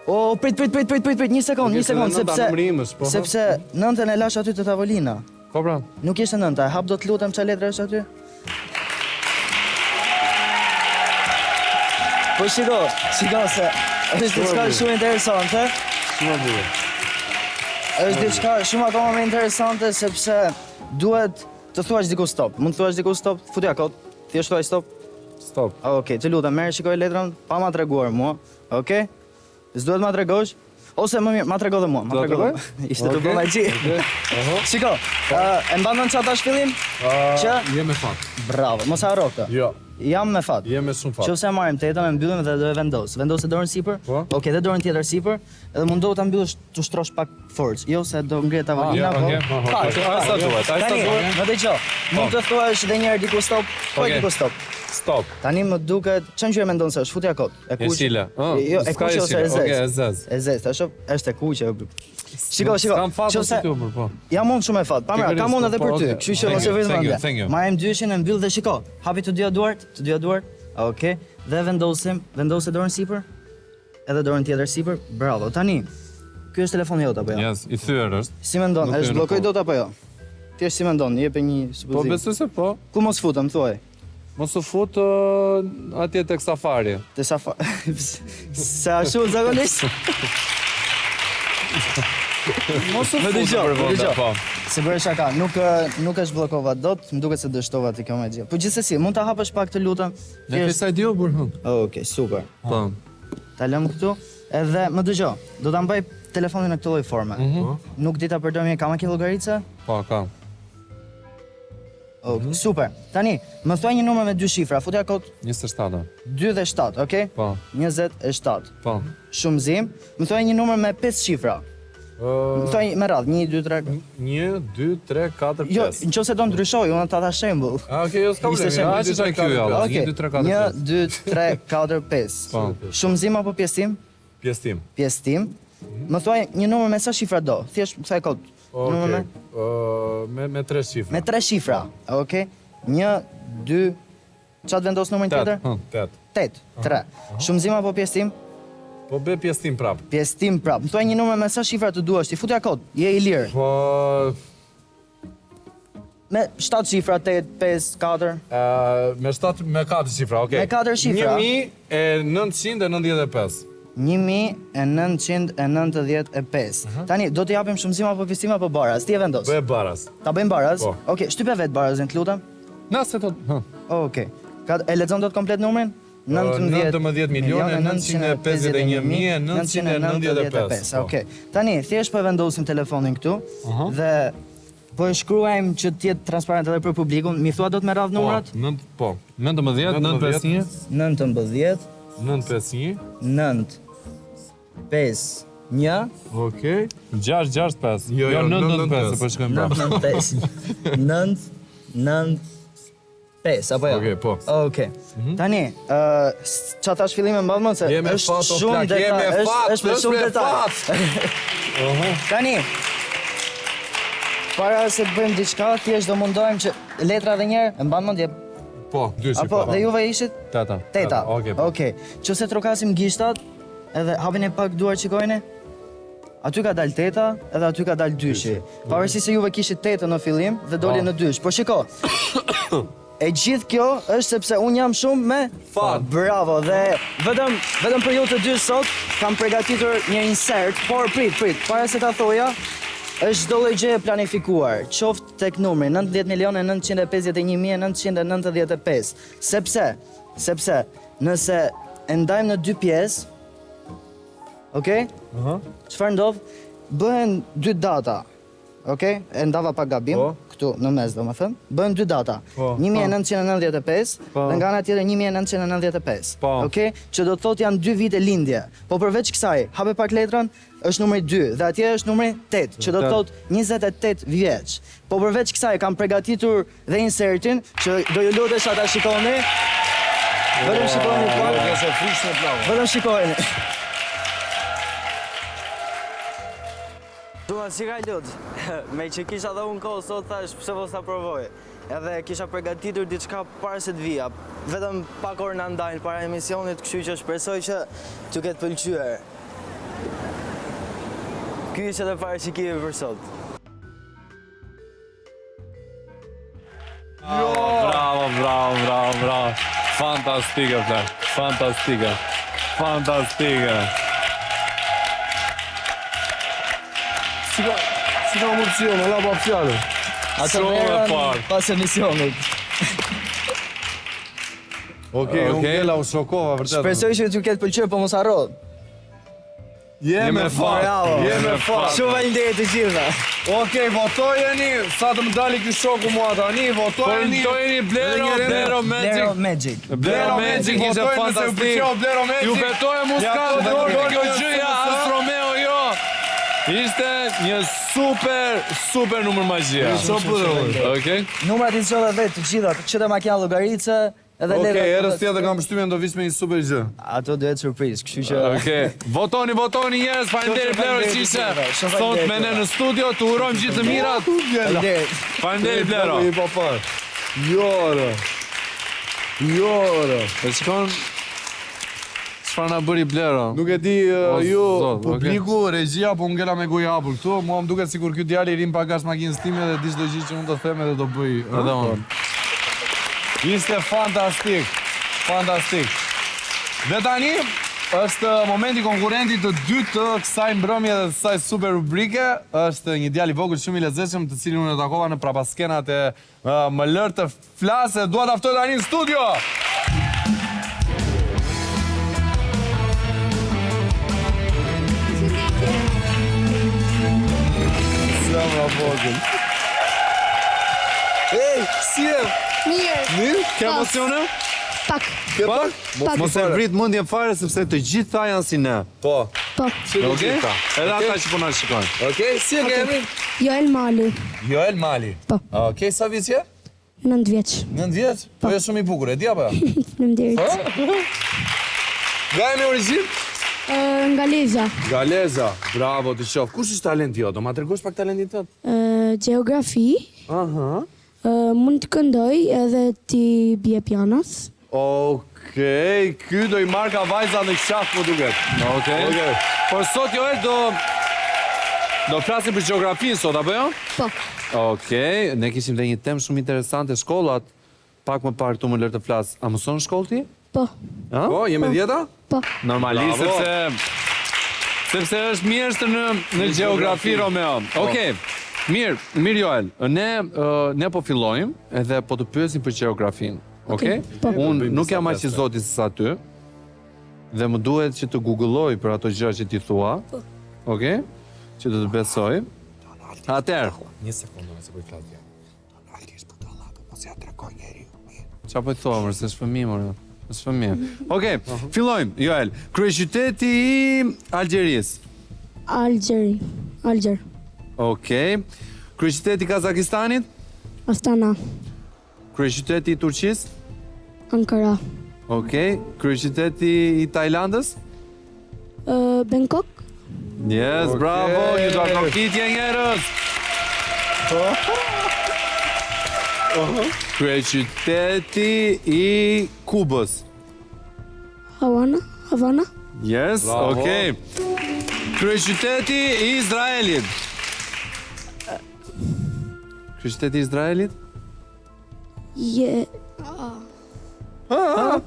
Oh, prit, prit, prit, prit, prit, prit, një sekond, Okej, një se sekond, dhe nënta sepse numri im është, po, ha? sepse nëntën e lash aty te tavolina. Po pra. Nuk ishte nënta, e hap do të lutem çfarë letra është aty? Po shiko, shiko se është diçka shumë interesante. Shumë e bukur. Është diçka shumë akoma më interesante sepse duhet të thuash diku stop. Mund të thuash diku stop, futja kot. Thjesht thuaj stop. Stop. Okej, të lutem, merr shikoj letrën pa ma treguar mua. Okej? S'duhet ma tregosh? Ose më mirë, ma trego dhe mua, ma Ta trego. tregoj? dhe- Ishte të Okej, bë magji. okej, aha. Shiko, ë, e mban mend çfarë thash fillim? Që Je me fat. bravo, mos harro këtë. Jo. Jam me fat. Je me shumë fat. Qofse e marrim tetën, e mbyllim dhe do e vendos. Vendose dorën sipër. Po. Okej, dhe dorën tjetër sipër, edhe mundohu ta mbyllësh, të ushtrosh pak forcë. Jo se do ngrihet tavolina, Ah, po. okej, po, po, Pak, po, pak. ai sa duhet, ai sa Tani, duhet. Më dëgjoj. Mund të thuash edhe një herë diku stop, po Okej. diku stop. Stop. Tani më duket, çfarë ngjyrë mendon se është? Futja kot. E kuqe. Jeshile. Ë, Jo, e s'ka kuqe ose e jeshile. zezë. Okej, e zezë. E zezë, tash është e kuqe. Shiko, shiko. S'kam fat Qofse ose ty, por po. Jam unë shumë e fat. Pa mra, kam unë edhe Po, për ty. okej. Kështu që Thank mos e you, vrit thank you, mendja. thank you. Marrim dyshin e mbyll dhe shiko. Hapi të dyja duart, të dyja duart. Okej. Dhe vendosim, vendose dorën sipër. Edhe dorën tjetër sipër. Bravo. Tani, ky është telefoni jot apo jo? Yes, i thyer është. Si mendon, Nuk e hyn në zhbllokoj punë. dot apo jo? Ti është si mendon, jepe një Po supozim. besoj se po. Ku mos futem, thuaj. Mos u fut ë, atje tek safari. Te safa... Se ashtu zakonisht. Mos u Më fut dëgjoj, për më vende, dëgjoj. po. Se bëre shaka, nuk ë, nuk e zhbllokova dot, më duket se dështova te kjo magjia. Po gjithsesi, mund ta hapësh pak të lutem. Ne Thjesht- Face ID u bur hën. Okej, super. Po. Ta lëm këtu. Edhe më dëgjoj, do ta mbaj telefonin në këtë lloj forme. Mhm. Nuk di ta përdor mirë, ka makinë llogaritse? Po, kam. Ok, Mhm. super. Tani, më thuaj një numër me dy shifra, futja kod 27. 2 dhe 7, okay? Po. 27. Po. Shumëzim. Më thuaj një numër me 5 shifra. Më thuaj me radhë, 1 2 3. 1 2 3 4 5. Jo, nëse do ndryshoj, unë ta thash shembull. Ah, okay, jo, s'ka Ishte problem. shembull. Aq është IQ ja, Okej. 1 2 3 4 1 5. 2 3 4 5. Po. Shumëzim apo pjesëtim? Pjesëtim. Pjesëtim. Më thuaj një numër me sa shifra do? Thjesht më thuaj kod. Numër Okej. me Ë, me me tre shifra. me tre shifra. Okej. 1 2 Çfarë të vendos numrin tjetër? 8. 8, 3. Shumëzim apo pjesëtim? Po bëj pjesëtim prap. Pjesëtim prap. Më thuaj një numër me sa shifra të duash, ti futja kod, je i lirë. Po Me 7 shifra, 8, 5, 4. ë me 7 me 4 shifra, okay. Me katër shifra. 1995. 1995. Tani do të japim shumëzim apo pjesëtim apo baraz? Ti e vendos. Bëj baraz. Ta bëjmë baraz? Po. Okej, shtype vet barazin, të lutem. Nëse do. hë. Okej. Ka e lexon dot komplet numrin? 19 milione 951 995. Po. Okej. Tani thjesht po e vendosim telefonin këtu dhe po e shkruajmë që të jetë transparent edhe për publikun. Mi thua dot me radhë numrat? Po, nënt, po. 19 951 19 951 9 5 1 Okej. 6 6 5. Jo, jo, 9 9 9, 5, po shkojmë 9 prapë. 9 5 9 9 5 apo jo? Okej, po. Okej. Tani, ë s- qa thash fillim e mban mend se Je me është fat, o shumë plak, je detaj, me është fat, është me është shumë me detaj. fat. Tani, para se të bëjmë diçka, thjesht do mundohem që letra edhe një herë, e mban mend je Po, dy shifra. apo dhe juve ishit Teta. teta. Okej, po. Okej. Qose trokasim gishtat, edhe hapini pak duar shikojeni. Aty ka dal teta, edhe aty ka dal dyshi. Pavarësisht se juve kishit tetën në fillim dhe doli Po. në dysh. Po shiko. E gjithë kjo është sepse unë jam shumë me fat. Bravo dhe vetëm vetëm për ju të dy sot kam përgatitur një insert, por prit, prit, para se ta thoja, është çdo lloj gjëje e planifikuar, qoftë tek numri 90 milionë 951 mijë 995, sepse sepse nëse e ndajmë në dy pjesë, Okej? Çfarë ndodh? Bëhen dy data. Okej? E ndava pak gabim, po. këtu në mes domethënë. Bëhen dy data. Po. 1995 po. dhe nga ana tjetër 1995. Po. Okej? Që do të thotë janë dy vite lindje. Po përveç kësaj, hape pak letrën, është numri 2 dhe atje është numri 8, që do të thotë 28 vjeç. Po përveç kësaj kam përgatitur Dhe insertin që do ju lutesha ta shikoni. Vetëm shikojeni pak. Kjo është e frikshme plako. Vetëm shikojeni. Dua si ka lut. Meqë kisha dhe unë kohë sot thash pse mos ta provoj. Edhe kisha përgatitur diçka para se të vija. Vetëm pak orë na ndajnë para emisionit, kështu që shpresoj që t'ju ketë pëlqyer. Ky ishte edhe parashikimi për sot. Bravo, bravo, bravo, bravo. Fantastike, plak. Fantastike. Fantastike. Si ka, si ka mundësi, më la pa fjalë. Atë verën pas emisionit. Okej, unë ngela, u shokova, vërtet. Shpresoj që t'ju ketë pëlqyer, po mos harro. Je me fat. Je me fat. Shumë faleminderit të gjithëve. Okej, votojeni, sa të më dali ky shoku mua tani, votojeni. Votojeni Blero, Blero Magic. Blero Magic. Blero Magic ishte fantastik. Blero Magic. Ju betohem unë s'ka dorë kjo gjëja, as Romeo jo. Ishte një super, super numër magjia. Okej. Numrat i zgjodha vetë të gjitha, që te makina llogaritëse, Edhe Okej, okay, herës tjetër kam përshtypjen do vish me një super gjë. Ato do jetë surprizë, kështu që Okej. Okay. Votoni, votoni njerëz, faleminderit Blero që ishe sot me ne në studio, të urojmë gjithë të mirat. Faleminderit. Faleminderit Blero. I pa parë. Jo, ore. Jo, ore. E shikon çfarë na bëri Blero. Nuk e di uh, ju publiku, okay. regjia, po unë ngela me gojë hapur këtu. Mua më duket sikur ky djali rri në bagazh makinës time dhe di çdo gjë që unë do them edhe do bëj. Edhe unë. Ishte fantastik. Fantastik. Dhe tani është momenti i konkurrentit të dytë të kësaj mbrëmje dhe të kësaj super rubrike. Është një djalë i vogël shumë i lezetshëm, të cilin unë e takova në prapaskenat e Më lër të flas e dua ta ftoj tani në studio. Zemra vogël. Ej, si je? Mirë. Mirë? Ke Po. emocione? Pak. Ke pak? Pak. Mos e vrit mendjen fare sepse të gjitha janë si ne. Po. Po. Okej? Edhe ata që po na shikojnë. Okej, si e ke emrin? Joel Mali, Joel Mali. Po. Okej, sa vjeç je? 9 vjeç. 9 vjeç? Po je shumë i bukur, e di apo jo? Faleminderit. Nga je me origjinë? Ë, Nga Lezha. Nga Lezha. Bravo, të qoftë. Kush është talenti jot? Do ma tregosh pak talentin tënd? Ë, gjeografi. Aha. Ë, mund të këndoj edhe t'i bie pianos. Okej, ky do i marrka vajzat në qafë më duket. Okej. Okej. Por sot Joel do do flasim për gjeografinë sot apo jo? Po. Okej, ne kishim dhe një temë shumë interesante shkollat. Pak më parë këtu më lër të flas. A mëson në shkollë ti? Po. Ë? Po, je me dhjeta? Po. Normalisht Bravo. sepse sepse është mjeshtër në në gjeografi Romeo. Po. Okej. Mirë, mirë Joel. Ne ë, ne po fillojmë edhe po të pyesim për gjeografinë. Okej? Po. Unë nuk jam aq i zoti se sa ty. Dhe më duhet që të googloj për ato gjëra që ti thua. Po. Okej? Që do të besoj. Atëherë, Një sekondë, se po i flas djalë. Donaldi është budalla, po mos ja tregoj njeriu. Qa po i thua, mërë, se është fëmijë, mërë. Është fëmijë. Okej, fillojmë, Joel. Kryeqyteti i Algjerisë. Algjeri. Algjer. Okej. Kryeqyteti i Kazakistanit? Astana. Kryeqyteti i Turqisë? Ankara. Okej. Kryeqyteti i Tajlandës? Ë, Bangkok. Yes, Okej. bravo, një duartrokitje njerëz. Kryeqyteti i Kubës. Havana. Havana. Yes, Bravo. okej. Kryeqyteti i Izraelit. Kryeqyteti i Izraelit? Je... Ha?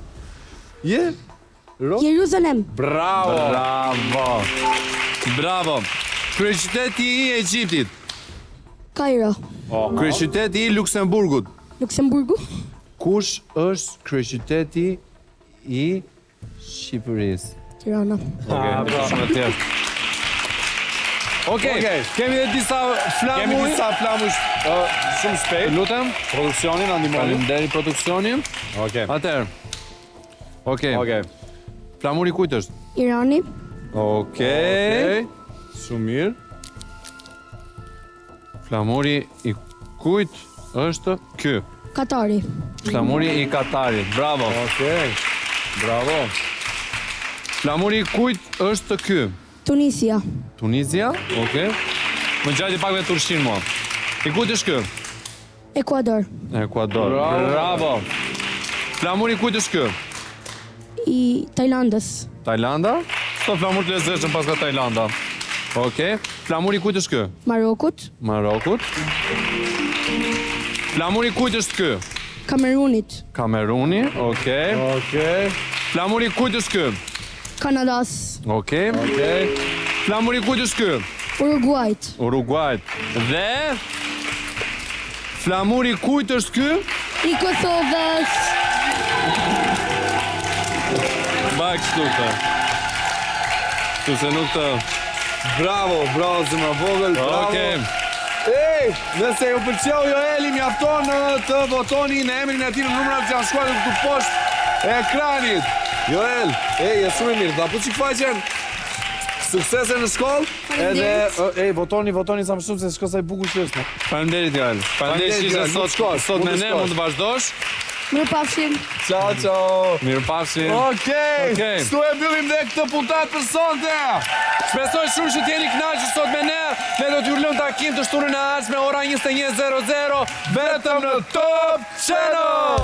Je? Ro? Jeruzalem. Bravo. Bravo. Bravo. Kryeqyteti i Egjiptit. Kairo. Oh. Kryeqyteti i Luksemburgut. Luksemburgu. Kush është kryeqyteti i Shqipërisë? Tirana. Okej, okay, shumë e thjeshtë. Okej, okay. kemi edhe disa flamuj. Kemi disa flamuj uh, shumë shpejt. Lutem, produksioni na ndihmoni. Faleminderit produksioni. Okej. Okay. Atëherë. Okej. Okej. Flamuri kujt është? Irani. Okej. Okej. Shumë mirë. Flamuri i kujt është ky? Katari. Flamuri i Katarit. Bravo. Okej. Bravo. Flamuri i kujt është ky? Tunisia. Tunisia? Okej. Më ngjajti pak me Turqinë mua. I kujt është ky? Ekuador. Ekuador. Bravo. Flamuri i kujt është ky? I Tajlandës. Tajlanda? Sa flamur të lezetshëm paska Tajlanda. Okej. Flamuri i kujt është ky? Marokut. Marokut. Flamuri i kujt është ky? Kamerunit. Kameruni. Okej. Okej. Flamuri i kujt është ky? Kanadas. Okej. Okej. Flamuri i kujt është ky? Uruguajt. Uruguajt. Dhe Flamuri i kujt është ky? I Kosovës. Ba kështu të. Kështu se nuk të... Bravo, bravo zemra vogël, bravo. Okej. Ej, nëse ju pëlqeu Joeli, mjafton të votoni në emrin e tij në numrat që janë shkruar këtu poshtë ekranit. Joel, ej, je shumë i mirë. Ta puth çik faqen. Suksese në shkollë. Edhe ej, votoni, votoni sa më shumë se shiko sa i bukur që është. Faleminderit Joel. Faleminderit që ishe sot sot me ne, mund të vazhdosh. Mirupafshim. Ciao, ciao. Mirupafshim. Okej. Okej. Kështu e mbyllim dhe këtë puntatë për sonte. Shpresoj shumë që t'jeni kënaqur sot me ne. Ne do t'ju lëmë takim të shtunën e ardhshme ora 21:00 vetëm në Top Channel.